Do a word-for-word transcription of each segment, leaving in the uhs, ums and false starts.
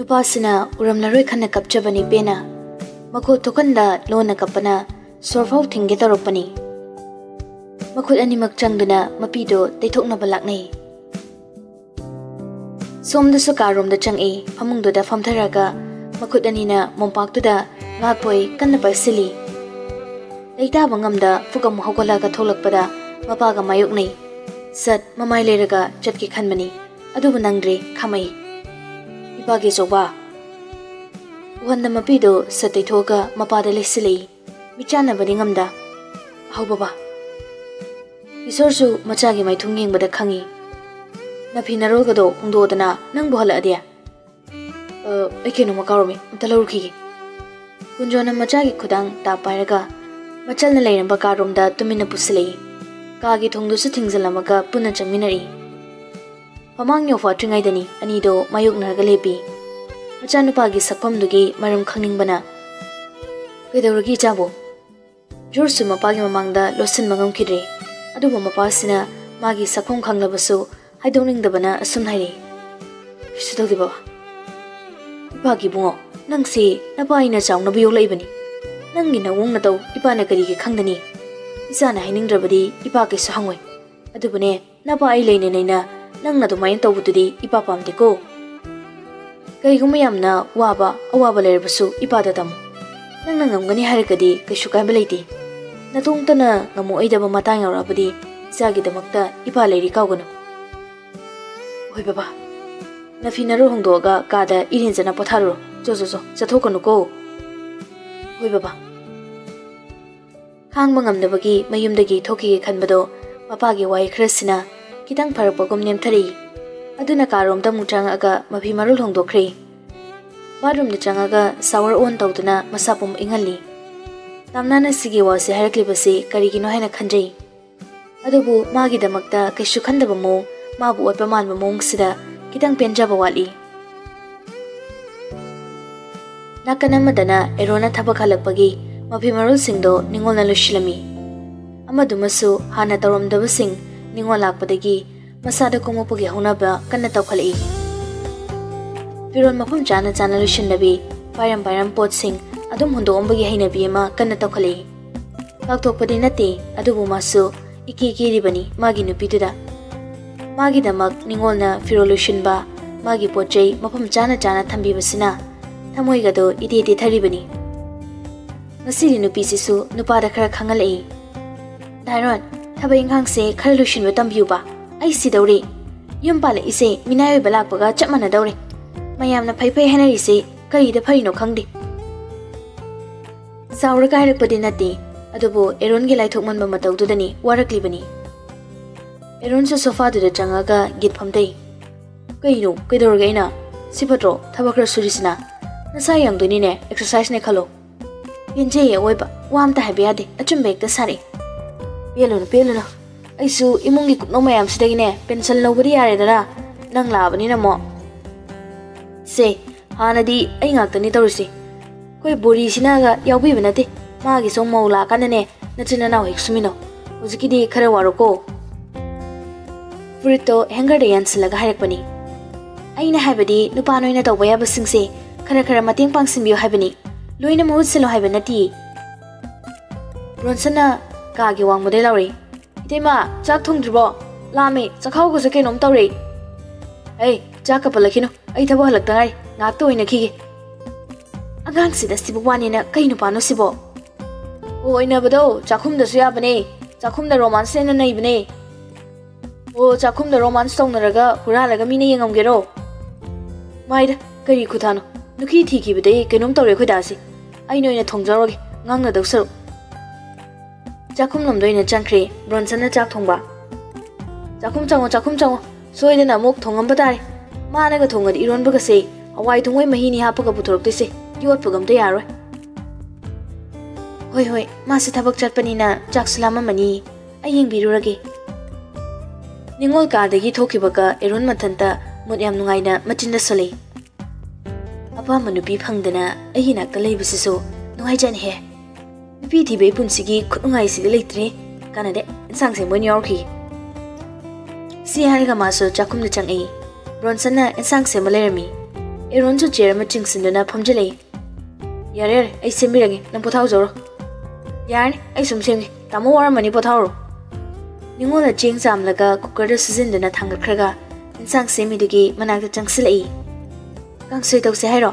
ꯅꯨꯄꯥꯁꯤꯅ ꯎꯔꯝꯂꯔꯣꯏ ꯈꯟꯅ ꯀꯞꯆꯕꯅꯤ ꯄꯦꯟꯅ꯫ ꯃꯈꯣꯜ ꯊꯣꯛꯍꯟꯗ ꯂꯣꯟꯅ ꯀꯞꯄꯅ ꯁꯣꯔ ꯐꯥꯎ ꯊꯤꯡꯒꯦ ꯇꯧꯔꯛꯄꯅꯤ꯫ ꯃꯈꯨꯠ ꯑꯅꯤꯃꯛ ꯆꯪꯗꯨꯅ ꯃꯄꯤꯗꯨ ꯇꯩꯊꯣꯛꯅꯕ ꯂꯥꯛꯅꯩ꯫ ꯁꯣꯝꯗꯁꯨ ꯀꯥꯔꯣꯝꯗ ꯆꯪꯏ꯫ ꯐꯃꯨꯡꯗꯨꯗ ꯐꯝꯊꯔꯒ ꯃꯈꯨꯠ ꯑꯅꯤꯅ ꯃꯣꯝꯄꯥꯛꯇꯨꯗ ꯉꯥꯛꯄꯣꯏ ꯀꯟꯅ ꯄꯥꯏꯁꯤꯜꯂꯤ꯫ ꯂꯩꯇꯥꯕ ꯉꯝꯗ ꯐꯨꯛ ꯑꯃꯨꯛ ꯍꯧꯒꯠꯂꯒ ꯊꯣꯛꯂꯛꯄꯗ ꯃꯄꯥꯒ ꯃꯥꯌꯣꯛꯅꯩ꯫ ꯁꯠ ꯃꯃꯥꯏ ꯂꯩꯔꯒ ꯆꯠꯀꯦ ꯈꯟꯕꯅꯤ, ꯑꯗꯨꯕꯨ ꯅꯪꯗ꯭ꯔꯦ꯫ ꯈꯥꯝꯃꯩ꯫ "ꯏꯄꯥꯒꯤ ꯑꯆꯧꯕ!" ꯎꯍꯟꯗ ꯃꯄꯤꯗꯨ ꯁꯠ ꯇꯩꯊꯣꯛꯑꯒ ꯃꯄꯥꯗ ꯂꯩꯁꯤꯜꯂꯛꯏ꯫ ꯃꯤꯠꯆꯥꯟꯅꯕꯗꯤ ꯉꯝꯗ꯫ "ꯍꯧ ꯕꯕꯥ!" ꯏꯁꯣꯔꯁꯨ ꯃꯆꯥꯒꯤ ꯃꯥꯏꯊꯣꯡ ꯌꯦꯡꯕꯗ ꯈꯪꯉꯤ꯫ "ꯅꯐꯤ ꯅꯔꯣꯜꯒꯗꯣ ꯍꯣꯡꯗꯣꯛꯑꯗꯅ ꯅꯪꯕꯨ ꯍꯜꯂꯛꯑꯗꯤ?" "ꯑ, ꯑꯩ ꯀꯩꯅꯣꯝꯃ ꯀꯥꯎꯔꯝꯃꯤ, ꯑꯝꯇ ꯂꯧꯔꯨꯈꯤꯒꯦ꯫" ꯀꯨꯟꯖꯣꯅ ꯃꯆꯥꯒꯤ ꯈꯨꯗꯥꯡ ꯇꯥꯞ ꯄꯥꯏꯔꯒ ꯃꯆꯜꯅ ꯂꯩꯔꯝꯕ ꯀꯥꯔꯣꯝꯗ ꯇꯨꯃꯤꯟꯅ ꯄꯨꯁꯤꯜꯂꯛꯏ꯫ ꯀꯥꯒꯤ ꯊꯣꯡꯗꯨꯁꯨ ꯊꯤꯡꯖꯤꯜꯂꯝꯃꯒ ꯄꯨꯟꯅ ꯆꯪꯃꯤꯟꯅꯔꯛꯏ꯫ ꯃꯃꯥꯡ ꯌꯧꯐꯥꯠꯇ꯭ꯔꯤꯉꯩꯗꯅꯤ ꯑꯅꯤꯗꯣ ꯃꯥꯌꯣꯛꯅꯔꯒ ꯂꯦꯞꯄꯤ꯫ ꯃꯆꯥꯅꯨꯄꯥꯒꯤ ꯁꯛꯐꯝꯗꯨꯒꯤ ꯃꯔꯝ ꯈꯪꯅꯤꯡꯕꯅ, "ꯀꯩꯗꯧꯔꯒꯦ ꯏꯆꯥꯕꯨ?" ꯖꯣꯔꯖꯁꯨ ꯃꯄꯥꯒꯤ ꯃꯃꯥꯡꯗ ꯂꯣꯠꯁꯤꯟꯕ ꯉꯝꯈꯤꯗ꯭ꯔꯦ꯫ ꯑꯗꯨꯕꯨ ꯃꯄꯥꯁꯤꯅ ꯃꯥꯒꯤ ꯁꯛꯐꯝ ꯈꯪꯂꯕꯁꯨ ꯍꯥꯏꯗꯣꯛꯅꯤꯡꯗꯕꯅ ꯑꯁꯨꯝ ꯍꯥꯏꯔꯛꯏ, "ꯀꯩꯁꯨ ꯇꯧꯗꯦ ꯕꯕꯥ꯫" "ꯏꯄꯥꯒꯤ ꯏꯕꯨꯡꯉꯣ, ꯅꯪꯁꯤ ꯅꯄꯥ ꯑꯩꯅ ꯆꯥꯎꯅꯕ ꯌꯣꯛꯂꯛꯏꯕꯅꯤ꯫ ꯅꯪꯒꯤ ꯅꯑꯣꯡ ꯅꯇꯧ ꯏꯄꯥꯅ ꯀꯔꯤꯒꯤ ꯈꯪꯒꯅꯤ? ꯏꯆꯥꯅ ꯍꯥꯏꯅꯤꯡꯗ꯭ꯔꯕꯗꯤ ꯏꯄꯥ ꯀꯩꯁꯨ ꯍꯪꯉꯣꯏ꯫ ꯑꯗꯨꯕꯨꯅꯦ, ꯅꯄꯥ ꯑꯩ ꯂꯩꯅ ꯂꯩꯅ ꯅꯪꯅ ꯑꯗꯨꯃꯥꯏꯅ ꯇꯧꯕꯗꯨꯗꯤ ꯏꯄꯥ ꯄꯥꯝꯗꯦꯀꯣ꯫ ꯀꯩꯒꯨꯝꯕ ꯌꯥꯝꯅ ꯋꯥꯕ, ꯑꯋꯥꯕ ꯂꯩꯔꯕꯁꯨ ꯏꯄꯥꯗ ꯇꯝꯃꯨ꯫ ꯅꯪꯅ ꯉꯝꯒꯅꯤ ꯍꯥꯏꯔꯒꯗꯤ ꯀꯩꯁꯨ ꯀꯥꯏꯕ ꯂꯩꯇꯦ꯫ ꯅꯇꯣꯝꯇꯅ ꯉꯝꯃꯛꯑꯣꯏꯗꯕ ꯃꯇꯥꯡ ꯌꯥꯎꯔꯛꯑꯕꯗꯤ ꯏꯆꯥꯒꯤꯗꯃꯛꯇ ꯏꯄꯥ ꯂꯩꯔꯤ ꯀꯥꯎꯒꯅꯨ꯫" "ꯍꯣꯏ ꯕꯕꯥ꯫" ꯅꯐꯤ ꯅꯔꯣꯜ ꯍꯣꯡꯗꯣꯛꯑꯒ ꯀꯥꯗ ꯏꯔꯦꯟꯖꯅ ꯄꯣꯊꯥꯔꯨꯔꯣ꯫ ꯆꯣ, ꯆꯣ, ꯆꯣ, ꯆꯠꯊꯣꯛꯀꯅꯨꯀꯣ꯫ "ꯍꯣꯏ ꯕꯕꯥ꯫" ꯈꯥꯡꯕ ꯉꯝꯗꯕꯒꯤ ꯃꯌꯨꯝꯗꯒꯤ ꯊꯣꯛꯈꯤꯒꯦ ꯈꯟꯕꯗꯣ ꯃꯄꯥꯒꯤ ꯋꯥꯍꯩ ꯈꯔꯁꯤꯅ ꯈꯤꯇꯪ ꯐꯔꯛꯄꯒꯨꯝ ꯅꯦꯝꯊꯔꯛꯏ꯫ ꯑꯗꯨꯅ ꯀꯥꯔꯣꯝꯗ ꯑꯃꯨꯛ ꯆꯪꯉꯛꯑꯒ ꯃꯐꯤ ꯃꯔꯣꯜ ꯍꯣꯡꯗꯣꯛꯈ꯭ꯔꯦ꯫ ꯕꯥꯠꯔꯨꯝꯗ ꯆꯪꯉꯒ ꯁꯥꯋꯔ ꯑꯣꯟ ꯇꯧꯗꯨꯅ ꯃꯁꯥ ꯄꯨꯝ ꯏꯪꯍꯜꯂꯤ꯫ ꯇꯥꯝꯅꯥꯅ ꯁꯤꯒꯤ ꯋꯥꯁꯦ ꯍꯥꯏꯔꯛꯂꯤꯕꯁꯤ ꯀꯔꯤꯒꯤꯅꯣ ꯍꯥꯏꯅ ꯈꯟꯖꯩ꯫ ꯑꯗꯨꯕꯨ ꯃꯥꯒꯤꯗꯃꯛꯇ ꯀꯩꯁꯨ ꯈꯟꯗꯕ ꯃꯑꯣꯡ, ꯃꯥꯕꯨ ꯑꯣꯠꯄ ꯃꯥꯟꯕ ꯃꯑꯣꯡꯁꯤꯗ ꯈꯤꯇꯪ ꯄꯦꯟꯖꯕ ꯋꯥꯠꯂꯤ꯫ ꯅꯥꯀꯟ ꯑꯃꯗꯅ ꯑꯦꯔꯣꯅ ꯊꯕꯛ ꯍꯜꯂꯛꯄꯒꯤ ꯃꯐꯤ ꯃꯔꯣꯜꯁꯤꯡꯗꯣ ꯅꯤꯉꯣꯜꯅ ꯂꯣꯏꯁꯤꯜꯂꯝꯃꯤ꯫ ꯑꯃꯗꯨꯃꯁꯨ ꯍꯥꯟꯅ ꯇꯧꯔꯝꯗꯕꯁꯤꯡ ꯅꯤꯉꯣꯜ ꯂꯥꯛꯄꯗꯒꯤ ꯃꯁꯥꯗ ꯀꯨꯝꯃꯛꯄꯒꯤ ꯍꯧꯅꯕ ꯀꯟꯅ ꯇꯧꯈꯠꯂꯛꯏ꯫ ꯐꯤꯔꯣꯜ ꯃꯐꯝ ꯆꯥꯅ ꯆꯥꯅ ꯂꯣꯏꯁꯤꯟꯗꯕꯤ, ꯄꯥꯏꯔꯝ ꯄꯥꯏꯔꯝ ꯄꯣꯠꯁꯤꯡ ꯑꯗꯨꯝ ꯍꯨꯟꯗꯣꯛꯑꯝꯕꯒꯤ ꯍꯩꯅꯕꯤ ꯑꯃ ꯀꯟꯅ ꯇꯧꯈꯠꯂꯛꯏ꯫ ꯄꯥꯛꯊꯣꯛꯄꯗꯤ ꯅꯠꯇꯦ, ꯑꯗꯨꯕꯨ ꯃꯥꯁꯨ ꯏꯀꯤ ꯀꯤꯔꯤꯕꯅꯤ ꯃꯥꯒꯤ ꯅꯨꯄꯤꯗꯨꯗ꯫ ꯃꯥꯒꯤꯗꯃꯛ ꯅꯤꯉꯣꯜꯅ ꯐꯤꯔꯣꯜ ꯂꯣꯏꯁꯤꯟꯕ, ꯃꯥꯒꯤ ꯄꯣꯠ ꯆꯩ ꯃꯐꯝ ꯆꯥꯅ ꯆꯥꯅ ꯊꯝꯕꯤꯕꯁꯤꯅ ꯊꯃꯣꯏꯒꯗꯣ ꯏꯇꯦ ꯇꯦꯊꯔꯤꯕꯅꯤ꯫ ꯉꯁꯤꯗꯤ ꯅꯨꯄꯤꯁꯤꯁꯨ ꯅꯨꯄꯥꯗ ꯈꯔ ꯈꯪꯍꯜꯂꯛꯏ꯫ "ꯗꯥꯏꯔꯣꯟ, ꯊꯕꯛ ꯏꯪꯈꯥꯡꯁꯦ ꯈꯔ ꯂꯣꯏꯁꯤꯟꯕ ꯇꯝꯕꯤꯌꯨꯕ꯫ ꯑꯩ ꯁꯤꯗꯧꯔꯦ꯫ ꯌꯨꯝ ꯄꯥꯜꯂꯛꯏꯁꯦ ꯃꯤꯅꯥꯏ ꯑꯣꯏꯕ ꯂꯥꯛꯄꯒ ꯆꯞ ꯃꯥꯟꯅꯗꯧꯔꯦ꯫ ꯃꯌꯥꯝꯅ ꯐꯩ ꯐꯩ ꯍꯥꯏꯅꯔꯤꯁꯦ ꯀꯔꯤꯗ ꯐꯔꯤꯅꯣ ꯈꯪꯗꯦ꯫" ꯆꯥꯎꯔꯒ ꯍꯥꯏꯔꯛꯄꯗꯤ ꯅꯠꯇꯦ, ꯑꯗꯨꯕꯨ ꯑꯦꯔꯣꯟꯒꯤ ꯂꯥꯏꯊꯣꯛꯃꯟꯕ ꯃꯇꯧꯗꯨꯗꯅꯤ ꯋꯥꯔꯛꯂꯤꯕꯅꯤ꯫ ꯑꯦꯔꯣꯟꯁꯨ ꯁꯣꯐꯥꯗꯨꯗ ꯆꯪꯉꯒ ꯒꯤꯠ ꯐꯝꯗꯩ꯫ "ꯀꯩꯅꯣ, ꯀꯩꯗꯧꯔꯒꯦ ꯑꯩꯅ? ꯁꯤ ꯐꯠꯇ꯭ꯔꯣ ꯊꯕꯛ ꯈꯔ ꯁꯨꯔꯤꯁꯤꯅ? ꯅꯁꯥ ꯌꯥꯡꯗꯣꯏꯅꯤꯅꯦ, ꯑꯦꯛꯁꯔꯁꯥꯏꯁꯅꯦ ꯈꯜꯂꯣ꯫" "ꯄꯦꯟꯖꯩꯌꯦ ꯑꯋꯣꯏꯕ, ꯋꯥ ꯑꯝꯇ ꯍꯥꯏꯕ ꯌꯥꯗꯦ, ꯑꯆꯨꯝꯕ ꯍꯦꯛꯇ ꯁꯥꯔꯛꯑꯦ꯫" "ꯄꯦꯜꯂꯨꯅꯨ, ꯄꯦꯜꯂꯨꯅꯨ, ꯑꯩꯁꯨ ꯏꯃꯨꯡꯒꯤ ꯀꯨꯞꯅꯣ ꯃꯌꯥꯝꯁꯤꯗꯒꯤꯅꯦ ꯄꯦꯟꯁꯟ ꯂꯧꯕꯗꯤ ꯌꯥꯔꯦꯗꯅ, ꯅꯪ ꯂꯥꯛꯑꯕꯅꯤꯅ ꯑꯃꯨꯛ꯫ ꯁꯦ, ꯍꯥꯟꯅꯗꯤ ꯑꯩ ꯉꯥꯛꯇꯅꯤ ꯇꯧꯔꯤꯁꯦ꯫ ꯑꯩꯈꯣꯏ ꯕꯣꯔꯤꯁꯤꯅꯒ ꯌꯥꯎꯕꯤꯕ ꯅꯠꯇꯦ꯫ ꯃꯥꯒꯤꯁꯨ ꯃꯧ ꯂꯥꯛꯑꯀꯥꯟꯗꯅꯦ ꯅꯆꯤꯟ ꯅꯅꯥꯎ ꯍꯦꯛ ꯁꯨꯃꯤꯟꯅꯧ꯫ ꯍꯧꯖꯤꯛꯀꯤꯗꯤ ꯈꯔ ꯋꯥꯔꯣꯀꯣ꯫" ꯐꯨꯔꯤꯠꯇꯣ ꯍꯦꯡꯒꯔꯗ ꯌꯥꯟꯁꯤꯜꯂꯒ ꯍꯥꯏꯔꯛꯄꯅꯤ꯫ "ꯑꯩꯅ ꯍꯥꯏꯕꯗꯤ ꯅꯨꯄꯥ ꯅꯣꯏꯅ ꯇꯧꯕ ꯌꯥꯕꯁꯤꯡꯁꯦ ꯈꯔ ꯈꯔ ꯃꯇꯦꯡ ꯄꯥꯡꯁꯤꯟꯕꯤꯌꯨ ꯍꯥꯏꯕꯅꯤ, ꯂꯣꯏꯅ ꯃꯍꯨꯠ ꯁꯤꯜꯂꯣ ꯍꯥꯏꯕ ꯅꯠꯇꯤꯌꯦ꯫" ꯕ꯭ꯔꯣꯟꯁꯟꯅ ꯀꯥꯒꯤ ꯋꯥꯡꯃꯗꯩ ꯂꯥꯎꯔꯛꯏ꯫ "ꯏꯇꯩꯃ, ꯆꯥꯛ ꯊꯣꯡꯗ꯭ꯔꯤꯕꯣ? ꯂꯥꯝꯃꯦ, ꯆꯥꯛꯈꯥꯎꯒꯁꯦ ꯀꯩꯅꯣꯝ ꯇꯧꯔꯦ꯫" "ꯑꯩ, ꯆꯥꯛꯀ ꯄꯜꯂꯛꯈꯤꯅꯨ, ꯑꯩ ꯊꯕꯛ ꯍꯜꯂꯛꯇ ꯉꯥꯏꯔꯤ, ꯉꯥꯏꯍꯥꯛꯇ ꯑꯣꯏꯅꯈꯤꯒꯦ꯫" "ꯑꯉꯥꯡꯁꯤꯗ ꯁꯤꯕꯨ ꯋꯥꯅꯦꯅ ꯀꯩ ꯅꯨꯄꯥꯅꯣ ꯁꯤꯕꯣ?" "ꯑꯣ, ꯑꯣꯏꯅꯕꯗꯣ ꯆꯥꯛꯈꯨꯝꯗꯁꯨ ꯌꯥꯕꯅꯦ, ꯆꯥꯛꯈꯨꯝꯗ ꯔꯣꯃꯥꯟꯁꯅ ꯍꯦꯟꯅ ꯅꯩꯕꯅꯦ꯫" "ꯑꯣ, ꯆꯥꯛꯈꯨꯝꯗ ꯔꯣꯃꯥꯟꯁ ꯇꯧꯅꯔꯒ ꯍꯨꯔꯥꯜꯂꯒ ꯃꯤꯅ ꯌꯦꯡꯉꯝꯒꯦꯔꯣ?" "ꯃꯥꯏꯗ, ꯀꯔꯤ ꯈꯨꯊꯥꯅꯣ? ꯅꯨꯄꯤ ꯊꯤꯈꯤꯕꯗꯩ ꯀꯩꯅꯣꯝ ꯇꯧꯔꯦ ꯑꯩꯈꯣꯏ ꯗꯥꯁꯤ꯫ ꯑꯩꯅ ꯑꯣꯏꯅ ꯊꯣꯡꯖꯔꯒꯦ, ꯉꯥꯡꯅꯗꯧ ꯁꯔꯨꯛ꯫" ꯆꯥꯛꯈꯨꯝ ꯂꯣꯝꯗ ꯑꯣꯏꯅ ꯆꯪꯈ꯭ꯔꯦ ꯕ꯭ꯔꯣꯟꯁꯟꯅ ꯆꯥꯛ ꯊꯣꯡꯕ꯫ "ꯆꯥꯛꯈꯨꯝ ꯆꯪꯉꯣ, ꯆꯥꯛꯈꯨꯝ ꯆꯪꯉꯣ, ꯁꯣꯏꯗꯅ ꯑꯃꯨꯛ ꯊꯣꯡꯉꯝꯕ ꯇꯥꯔꯦ꯫ ꯃꯥꯅꯒ ꯊꯣꯡꯉꯗꯤ ꯏꯔꯣꯟꯕꯒꯁꯦ ꯍꯋꯥꯏ ꯊꯣꯡꯕꯩ ꯃꯍꯤꯅꯤ ꯍꯥꯞꯄꯒ ꯄꯨꯊꯣꯔꯛꯇꯣꯏꯁꯦ, ꯌꯣꯠꯄꯒ ꯑꯝꯇ ꯌꯥꯔꯣꯏ꯫" "ꯍꯣꯏ, ꯍꯣꯏ, ꯃꯥꯁꯨ ꯊꯕꯛ ꯆꯠꯄꯅꯤꯅ ꯆꯥꯛꯁꯨ ꯂꯥꯝꯃꯝꯃꯅꯤ, ꯑꯩ ꯌꯦꯡꯕꯤꯔꯨꯔꯒꯦ꯫" ꯅꯤꯉꯣꯜ ꯀꯥꯗꯒꯤ ꯊꯣꯛꯈꯤꯕꯒ ꯑꯦꯔꯣꯟ ꯃꯊꯟꯇ ꯃꯨꯠ ꯌꯥꯝ ꯅꯨꯡꯉꯥꯏꯅ ꯃꯆꯤꯟꯗ ꯁꯣꯜꯂꯛꯏ꯫ "ꯑꯄꯥꯝꯕ ꯅꯨꯄꯤ ꯐꯪꯗꯅ ꯑꯩꯒꯤ ꯅꯥꯛꯇ ꯂꯩꯕꯁꯤꯁꯨ ꯅꯨꯡꯉꯥꯏꯖꯥꯠꯅꯤꯍꯦ꯫ ꯅꯨꯄꯤ ꯊꯤꯕꯒꯤ ꯄꯨꯟꯁꯤꯒꯤ ꯈꯨꯅꯨꯡꯉꯥꯏꯁꯤꯗꯤ ꯂꯩꯇ꯭ꯔꯦ꯫ ꯀꯥꯟꯅꯗꯦ, ꯏꯟꯁꯥꯡ ꯁꯦꯝꯕ ꯑꯣꯏꯅ ꯌꯥꯎꯔꯨꯈꯤꯒꯦ꯫" ꯁꯤ ꯍꯥꯏꯔꯒ ꯃꯥꯁꯨ ꯆꯥꯛꯈꯨꯝꯗ ꯆꯪꯉꯛꯏ꯫ ꯕ꯭ꯔꯣꯟꯁꯟꯅ ꯏꯟꯁꯥꯡ ꯁꯦꯝꯃ ꯂꯩꯔꯝꯃꯤ꯫ ꯑꯦꯔꯣꯟꯁꯨ ꯆꯤꯌꯔ ꯑꯃ ꯆꯤꯡꯁꯤꯟꯗꯨꯅ ꯐꯝꯖꯤꯜꯂꯛꯏ꯫ "ꯌꯥꯔꯦ, ꯌꯥꯔꯦ, ꯑꯩ ꯁꯦꯝꯕꯤꯔꯒꯦ, ꯅꯪ ꯄꯣꯊꯥꯍꯧꯖꯔꯣ꯫" "ꯌꯥꯔꯅꯤ, ꯑꯩ ꯁꯨꯝ ꯁꯦꯝꯒꯦ, ꯇꯥꯃꯣ ꯋꯥꯔꯝꯃꯅꯤ, ꯄꯣꯊꯥꯍꯧꯔꯣ꯫" ꯅꯤꯉꯣꯜꯅ ꯆꯦꯡ ꯆꯥꯝꯂꯒ ꯀꯨꯀꯔꯗ ꯁꯨꯖꯤꯟꯗꯨꯅ ꯊꯥꯡꯒꯠꯈ꯭ꯔꯒ ꯏꯟꯁꯥꯡ ꯁꯦꯝꯃꯤꯗꯨꯒꯤ ꯃꯅꯥꯛꯇ ꯆꯪꯁꯤꯜꯂꯛꯏ꯫ "ꯀꯥꯡꯁꯣꯏ ꯇꯧꯁꯦ ꯍꯥꯏꯔꯣ?"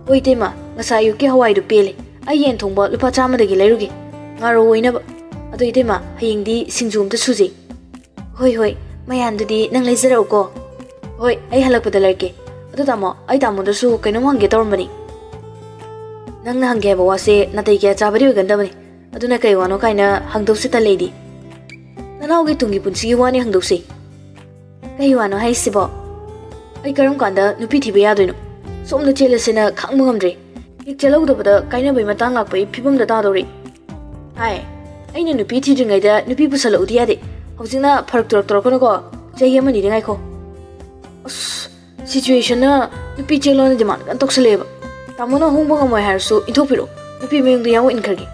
"ꯍꯣꯏ ꯏꯇꯩꯃ, ꯉꯁꯥꯏ ꯑꯌꯨꯛꯀꯤ ꯍꯋꯥꯏꯗꯨ ꯄꯦꯜꯂꯦ꯫ ꯑꯩ ꯌꯦꯟ ꯊꯣꯡꯕ ꯂꯨꯄꯥ ꯆꯥꯝꯃꯗꯒꯤ ꯂꯩꯔꯨꯒꯦ, ꯉꯥꯔꯧ ꯑꯣꯏꯅꯕ꯫ ꯑꯗꯣ ꯏꯇꯩꯃ, ꯍꯌꯦꯡꯗꯤ ꯁꯤꯡꯖꯨ ꯑꯝꯇ ꯁꯨꯖꯤ꯫" "ꯍꯣꯏ, ꯍꯣꯏ, ꯃꯌꯥꯟꯗꯨꯗꯤ ꯅꯪ ꯂꯩꯖꯔꯛꯎꯀꯣ꯫" "ꯍꯣꯏ, ꯑꯩ ꯍꯜꯂꯛꯄꯗ ꯂꯩꯔꯛꯀꯦ꯫ ꯑꯗꯨ ꯇꯥꯃꯣ, ꯑꯩ ꯇꯥꯃꯣꯗꯁꯨ ꯀꯩꯅꯣꯝ ꯍꯪꯒꯦ ꯇꯧꯔꯝꯕꯅꯤ꯫" "ꯅꯪꯅ ꯍꯪꯒꯦ ꯍꯥꯏꯕ ꯋꯥꯁꯦ ꯅꯥꯇꯩ ꯀꯌꯥ ꯆꯥꯕꯗꯤ ꯑꯣꯏꯒꯟꯗꯕꯅꯤ꯫ ꯑꯗꯨꯅ ꯀꯩ ꯋꯥꯅꯣ ꯀꯥꯏꯅ ꯍꯪꯗꯧꯁꯤ ꯇꯜꯂꯦ ꯑꯩꯗꯤ꯫ ꯅꯅꯥꯎꯒꯤ ꯇꯨꯡꯒꯤ ꯄꯨꯟꯁꯤꯒꯤ ꯋꯥꯅꯤ ꯍꯪꯗꯧꯁꯤ꯫" "ꯀꯩ ꯋꯥꯅꯣ ꯍꯥꯏꯁꯤꯕꯣ?" "ꯑꯩ ꯀꯔꯝ ꯀꯥꯟꯗ ꯅꯨꯄꯤ ꯊꯤꯕ ꯌꯥꯗꯣꯏꯅꯣ? ꯁꯣꯝꯗ ꯆꯦꯜꯂꯁꯤꯅ ꯈꯥꯡꯕ ꯉꯝꯗ꯭ꯔꯦ꯫ ꯍꯦꯛ ꯆꯦꯜꯍꯧꯗꯕꯗ ꯀꯥꯏꯅꯕꯩ ꯃꯇꯥꯡ ꯂꯥꯛꯄꯒꯤ ꯐꯤꯕꯝꯗ ꯇꯥꯗꯧꯔꯤ꯫ ꯍꯥꯏ, ꯑꯩꯅ ꯅꯨꯄꯤ ꯊꯤꯗ꯭ꯔꯤꯉꯩꯗ ꯅꯨꯄꯤ ꯄꯨꯁꯜꯂꯛꯎꯗꯤ ꯌꯥꯗꯦ꯫ ꯍꯧꯖꯤꯛꯅ ꯐꯔꯛ ꯇꯨꯔꯛ ꯇꯧꯔꯛꯀꯅꯨꯀꯣ꯫ ꯆꯍꯤ ꯑꯃꯅꯤꯗꯤ ꯉꯥꯏꯈꯣ꯫" "ꯑꯁ, ꯁꯤꯆꯨꯋꯦꯁꯟꯅ ꯅꯨꯄꯤ ꯆꯦꯜꯂꯣꯅ ꯗꯤꯃꯥꯟ ꯀꯟꯅ ꯇꯧꯁꯜꯂꯛꯑꯦꯕ꯫ ꯇꯥꯃꯣꯅ ꯍꯣꯡꯕ ꯉꯝꯃꯣꯏ ꯍꯥꯏꯔꯁꯨ ꯏꯟꯊꯣꯛꯄꯤꯔꯣ꯫ ꯅꯨꯄꯤ ꯃꯌꯨꯝꯗ ꯌꯥꯎ ꯏꯟꯈ꯭ꯔꯒꯦ꯫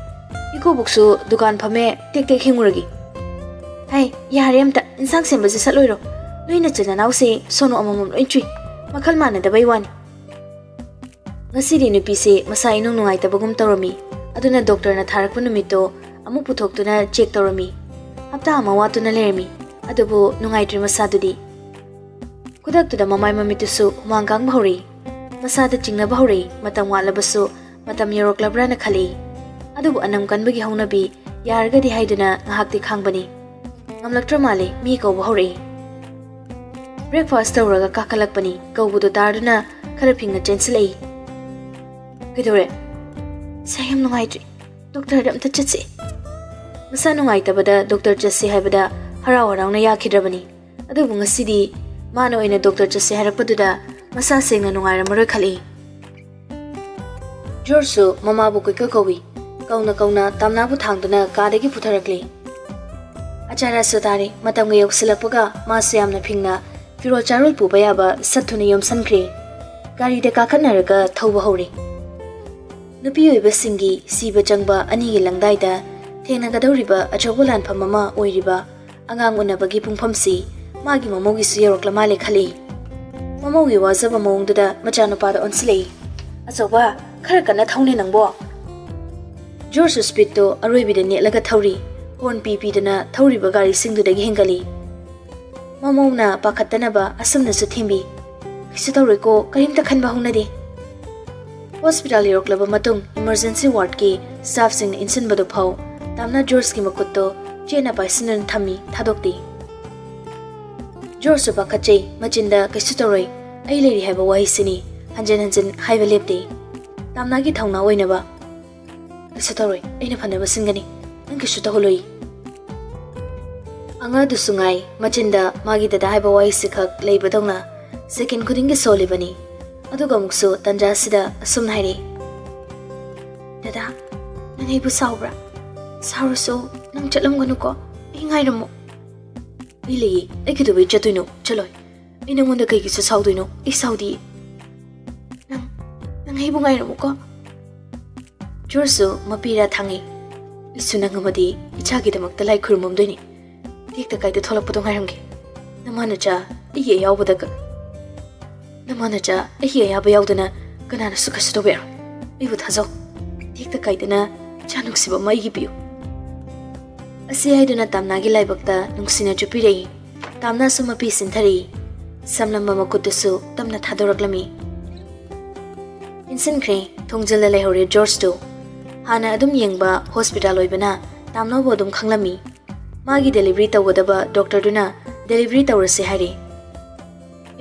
ꯏꯀꯨꯕꯣꯛꯁꯨ ꯗꯨꯀꯥꯟ ꯐꯝꯃꯦ, ꯇꯦꯛ ꯇꯦꯛ ꯍꯤꯡꯉꯨꯔꯒꯦ꯫" "ꯍꯩ, ꯌꯥꯔꯦ ꯑꯝꯇ, ꯏꯟꯁꯥꯡ ꯁꯦꯝꯕꯁꯦ ꯁꯠ ꯂꯣꯏꯔꯣ꯫ ꯅꯣꯏ ꯅꯆꯤꯟ ꯅꯅꯥꯎꯁꯦ ꯁꯣꯅꯣ ꯑꯃꯃꯝ ꯂꯣꯏ ꯆꯨꯏ꯫ ꯃꯈꯜ ꯃꯥꯟꯅꯗꯕꯩ ꯋꯥꯅꯤ꯫" ꯉꯁꯤꯗꯤ ꯅꯨꯄꯤꯁꯦ ꯃꯁꯥ ꯏꯅꯨꯡ ꯅꯨꯡꯉꯥꯏꯇꯕꯒꯨꯝ ꯇꯧꯔꯝꯃꯤ꯫ ꯑꯗꯨꯅ ꯗꯣꯛꯇꯔꯅ ꯊꯥꯔꯛꯄ ꯅꯨꯃꯤꯠꯇꯣ ꯑꯃꯨꯛ ꯄꯨꯊꯣꯛꯇꯨꯅ ꯆꯦꯛ ꯇꯧꯔꯝꯃꯤ꯫ ꯍꯞꯇꯥ ꯑꯃ ꯋꯥꯠꯇꯨꯅ ꯂꯩꯔꯝꯃꯤ꯫ ꯑꯗꯨꯕꯨ ꯅꯨꯡꯉꯥꯏꯇ꯭ꯔꯤ ꯃꯁꯥꯗꯨꯗꯤ꯫ ꯈꯨꯗꯛꯇꯨꯗ ꯃꯃꯥꯏ ꯃꯃꯤꯠꯇꯨꯁꯨ ꯍꯨꯃꯥꯡ ꯀꯥꯡꯕ ꯍꯧꯔꯛꯏ꯫ ꯃꯁꯥꯗ ꯆꯤꯡꯅꯕ ꯍꯧꯔꯛꯏ꯫ ꯃꯇꯝ ꯋꯥꯠꯂꯕꯁꯨ ꯃꯇꯝ ꯌꯧꯔꯛꯂꯕ꯭ꯔꯥꯅ ꯈꯜꯂꯛꯏ꯫ ꯑꯗꯨꯕꯨ ꯑꯅꯝ ꯀꯟꯕꯒꯤ ꯍꯧꯅꯕꯤ ꯌꯥꯔꯒꯗꯤ ꯍꯥꯏꯗꯨꯅ ꯉꯥꯏꯍꯥꯛꯇꯤ ꯈꯥꯡꯕꯅꯤ꯫ ꯉꯝꯂꯛꯇ꯭ꯔ ꯃꯥꯜꯂꯦ, ꯃꯤ ꯀꯧꯕ ꯍꯧꯔꯛꯏ꯫ ꯕ꯭ꯔꯦꯛꯐꯥꯁ ꯇꯧꯔꯒ ꯀꯥꯈꯠꯂꯛꯄꯅꯤ꯫ ꯀꯧꯕꯗꯨ ꯇꯥꯗꯨꯅ ꯈꯔ ꯐꯤꯡꯅ ꯆꯦꯟꯁꯤꯜꯂꯛꯏ꯫ "ꯀꯩꯗꯧꯔꯦ?" "ꯏꯁꯥ ꯌꯥꯝ ꯅꯨꯡꯉꯥꯏꯇ꯭ꯔꯤ꯫ ꯗꯣꯛꯇꯔꯗ ꯑꯝꯇ ꯆꯠꯁꯤ꯫" ꯃꯁꯥ ꯅꯨꯡꯉꯥꯏꯇꯕꯗ ꯗꯣꯛꯇꯔ ꯆꯠꯁꯤ ꯍꯥꯏꯕꯗ ꯍꯔꯥꯎ ꯍꯔꯥꯎꯅ ꯌꯥꯈꯤꯗ꯭ꯔꯕꯅꯤ꯫ ꯑꯗꯨꯕꯨ ꯉꯁꯤꯗꯤ ꯃꯥꯅ ꯑꯣꯏꯅ ꯗꯣꯛꯇꯔ ꯆꯠꯁꯤ ꯍꯥꯏꯔꯛꯄꯗꯨꯗ ꯃꯁꯥ ꯁꯦꯡꯅ ꯅꯨꯡꯉꯥꯏꯔꯝꯃꯔꯣꯏ ꯈꯜꯂꯤ꯫ ꯖꯣꯔꯖꯁꯨ ꯃꯃꯥꯕꯨ ꯀꯣꯏꯀꯧ ꯀꯧꯏ꯫ ꯀꯧꯅ ꯀꯧꯅ ꯇꯥꯝꯅꯥꯕꯨ ꯊꯥꯡꯗꯨꯅ ꯀꯥꯗꯒꯤ ꯄꯨꯊꯔꯛꯂꯤ꯫ "ꯑꯆꯥꯔꯁꯨ ꯇꯥꯔꯦ, ꯃꯇꯝꯒ ꯌꯧꯁꯤꯜꯂꯛꯄꯒ ꯃꯥꯁꯨ ꯌꯥꯝꯅ ꯐꯤꯡꯅ ꯐꯤꯔꯣꯜ ꯆꯥꯔꯣꯜ ꯄꯨꯕ ꯌꯥꯕ ꯁꯠ ꯊꯨꯅ ꯌꯣꯝꯁꯟꯈ꯭ꯔꯦ꯫ ꯒꯥꯔꯤꯗ ꯀꯥꯈꯠꯅꯔꯒ ꯊꯧꯕ ꯍꯧꯔꯦ꯫" ꯅꯨꯄꯤ ꯑꯣꯏꯕꯁꯤꯡꯒꯤ ꯁꯤꯕ ꯆꯪꯕ ꯑꯅꯤꯒꯤ ꯂꯪꯗꯥꯏꯗ ꯊꯦꯡꯅꯒꯗꯧꯔꯤꯕ ꯑꯆꯧꯕ ꯂꯥꯟꯐꯝ ꯑꯃ ꯑꯣꯏꯔꯤꯕ ꯑꯉꯥꯡ ꯎꯅꯕꯒꯤ ꯄꯨꯡꯐꯝꯁꯤ ꯃꯥꯒꯤ ꯃꯃꯧꯒꯤꯁꯨ ꯌꯧꯔꯛꯂ ꯃꯥꯜꯂꯦ ꯈꯜꯂꯤ꯫ ꯃꯃꯧꯒꯤ ꯋꯥꯖꯕ ꯃꯑꯣꯡꯗꯨꯗ ꯃꯆꯥꯅꯨꯄꯥꯗ ꯑꯣꯟꯁꯤꯜꯂꯛꯏ꯫ "ꯑꯆꯧꯕ, ꯈꯔ ꯀꯟꯅ ꯊꯧꯅꯦ ꯅꯪꯕꯣ!" ꯖꯣꯔꯖꯁꯨ ꯁ꯭ꯄꯤꯗꯇꯣ ꯑꯔꯣꯏꯕꯤꯗ ꯅꯦꯠꯂꯒ ꯊꯧꯔꯤ꯫ ꯍꯣꯔꯟ ꯄꯤ ꯄꯤꯗꯨꯅ ꯊꯧꯔꯤꯕ ꯒꯥꯔꯤꯁꯤꯡꯗꯨꯗꯒꯤ ꯍꯦꯟꯒꯠꯂꯤ꯫ ꯃꯃꯧꯅ ꯄꯥꯈꯠꯇꯅꯕ ꯑꯁꯨꯝꯅꯁꯨ ꯊꯦꯝꯕꯤ, "ꯀꯩꯁꯨ ꯇꯧꯔꯣꯏꯀꯣ, ꯀꯔꯤꯝꯇ ꯈꯟꯕ ꯍꯧꯅꯗꯦ꯫" ꯍꯣꯁꯄꯤꯇꯥꯜ ꯌꯧꯔꯛꯂꯕ ꯃꯇꯨꯡ ꯏꯃꯔꯖꯦꯟꯁꯤ ꯋꯥꯔꯗꯀꯤ ꯁ꯭ꯇꯥꯐꯁꯤꯡꯅ ꯏꯟꯁꯤꯟꯕꯗꯨ ꯐꯥꯎ ꯇꯥꯝꯅ ꯖꯣꯔꯖꯀꯤ ꯃꯈꯨꯠꯇꯣ ꯆꯦꯠꯅ ꯄꯥꯏꯁꯤꯟꯗꯨꯅ ꯊꯝꯃꯤ, ꯊꯥꯗꯣꯛꯇꯦ꯫ ꯖꯣꯔꯖꯁꯨ ꯄꯥꯈꯠꯆꯩ, ꯃꯆꯤꯟꯗ "ꯀꯩꯁꯨ ꯇꯧꯔꯣꯏ, ꯑꯩ ꯂꯩꯔꯤ" ꯍꯥꯏꯕ ꯋꯥꯍꯩꯁꯤꯅꯤ ꯍꯟꯖꯤꯟ ꯍꯟꯖꯤꯟ ꯍꯥꯏꯕ ꯂꯦꯞꯇꯦ꯫ ꯇꯥꯝꯅꯥꯒꯤ ꯊꯧꯅꯥ ꯑꯣꯏꯅꯕ, "ꯀꯩꯁꯨ ꯇꯧꯔꯣꯏ, ꯑꯩꯅ ꯐꯅꯕ ꯁꯤꯟꯒꯅꯤ, ꯅꯪ ꯀꯩꯁꯨ ꯇꯧꯍꯜꯂꯣꯏ꯫" ꯑꯉꯥꯗꯨꯁꯨ ꯉꯥꯏ, ꯃꯆꯤꯟꯗ ꯃꯥꯒꯤ ꯗꯗꯥ ꯍꯥꯏꯕ ꯋꯥꯍꯩꯁꯤꯈꯛ ꯂꯩꯕꯗꯧꯅ ꯁꯦꯀꯦꯟ ꯈꯨꯗꯤꯡꯒꯤ ꯁꯣꯜꯂꯤꯕꯅꯤ꯫ ꯑꯗꯨꯒ ꯑꯃꯨꯛꯁꯨ ꯇꯟꯖꯥꯁꯤꯗ ꯑꯁꯨꯝꯅ ꯍꯥꯏꯔꯛꯏ, "ꯗꯗꯥ, ꯅꯪ ꯑꯩꯕꯨ ꯁꯥꯎꯕ꯭ꯔꯥ? ꯁꯥꯎꯔꯁꯨ ꯅꯪ ꯆꯠꯂꯝꯒꯅꯨꯀꯣ, ꯑꯩ ꯉꯥꯏꯔꯝꯃꯨ꯫" "ꯑꯩ ꯂꯩꯌꯦ, ꯑꯩ ꯀꯩꯗꯧꯕꯩ ꯆꯠꯇꯣꯏꯅꯣ? ꯆꯠꯂꯣꯏ꯫ ꯑꯩ ꯅꯪꯉꯣꯟꯗ ꯀꯩꯒꯤꯁꯨ ꯁꯥꯎꯗꯣꯏꯅꯣ? ꯑꯩ ꯁꯥꯎꯗꯤꯌꯦ꯫ ꯅꯪ, ꯅꯪ ꯑꯩꯕꯨ ꯉꯥꯏꯔꯝꯃꯨꯀꯣ꯫" ꯖꯣꯔꯖꯁꯨ ꯃꯄꯤꯔꯥ ꯊꯥꯡꯉꯤ꯫ "ꯑꯩꯁꯨ ꯅꯪ ꯑꯃꯗꯤ ꯏꯆꯥꯒꯤꯗꯃꯛꯇ ꯂꯥꯏ ꯈꯨꯔꯨꯝꯃꯝꯗꯣꯏꯅꯤ꯫ ꯇꯦꯛꯇ ꯀꯥꯏꯗ ꯊꯣꯛꯂꯛꯄꯗꯣ ꯉꯥꯏꯔꯝꯒꯦ꯫ ꯅꯃꯥ ꯅꯆꯥ ꯑꯩꯒꯤ ꯑꯌꯥꯎꯕꯗ ꯀ-, ꯅꯃꯥ ꯅꯆꯥ ꯑꯩꯒꯤ ꯑꯌꯥꯕ ꯌꯥꯎꯗꯅ ꯀꯅꯥꯅꯁꯨ ꯀꯩꯁꯨ ꯇꯧꯕ ꯌꯥꯔꯣꯏ꯫ ꯑꯩꯕꯨ ꯊꯥꯖꯧ꯫ ꯇꯦꯛꯇ ꯀꯥꯏꯗꯅ ꯏꯆꯥ ꯅꯨꯡꯁꯤꯕ ꯑꯃ ꯑꯩꯒꯤ ꯄꯤꯌꯨ꯫" ꯑꯁꯤ ꯍꯥꯏꯗꯨꯅ ꯇꯥꯝꯅꯥꯒꯤ ꯂꯥꯏꯕꯛꯇ ꯅꯨꯡꯁꯤꯅ ꯆꯨꯞꯄꯤꯔꯛꯏ꯫ ꯇꯥꯝꯅꯥꯁꯨ ꯃꯄꯤ ꯁꯤꯟꯊꯔꯛꯏ꯫ ꯁꯝꯂꯝꯕ ꯃꯈꯨꯠꯇꯨꯁꯨ ꯇꯞꯅ ꯊꯥꯗꯣꯔꯛꯂꯝꯃꯤ꯫ ꯏꯟꯁꯤꯟꯈ꯭ꯔꯦ, ꯊꯣꯡꯖꯤꯜꯂ ꯂꯩꯍꯧꯔꯦ ꯖꯣꯔꯖꯇꯨ꯫ ꯍꯥꯟꯅ ꯑꯗꯨꯝ ꯌꯦꯡꯕ ꯍꯣꯁꯄꯤꯇꯥꯜ ꯑꯣꯏꯕꯅ ꯇꯥꯝꯅꯥꯕꯨ ꯑꯗꯨꯝ ꯈꯪꯂꯝꯃꯤ꯫ ꯃꯥꯒꯤ ꯗꯦꯂꯤꯚꯔꯤ ꯇꯧꯒꯗꯕ ꯗꯣꯛꯇꯔꯗꯨꯅ ꯗꯦꯂꯤꯚꯔꯤ ꯇꯧꯔꯁꯦ ꯍꯥꯏꯔꯦ꯫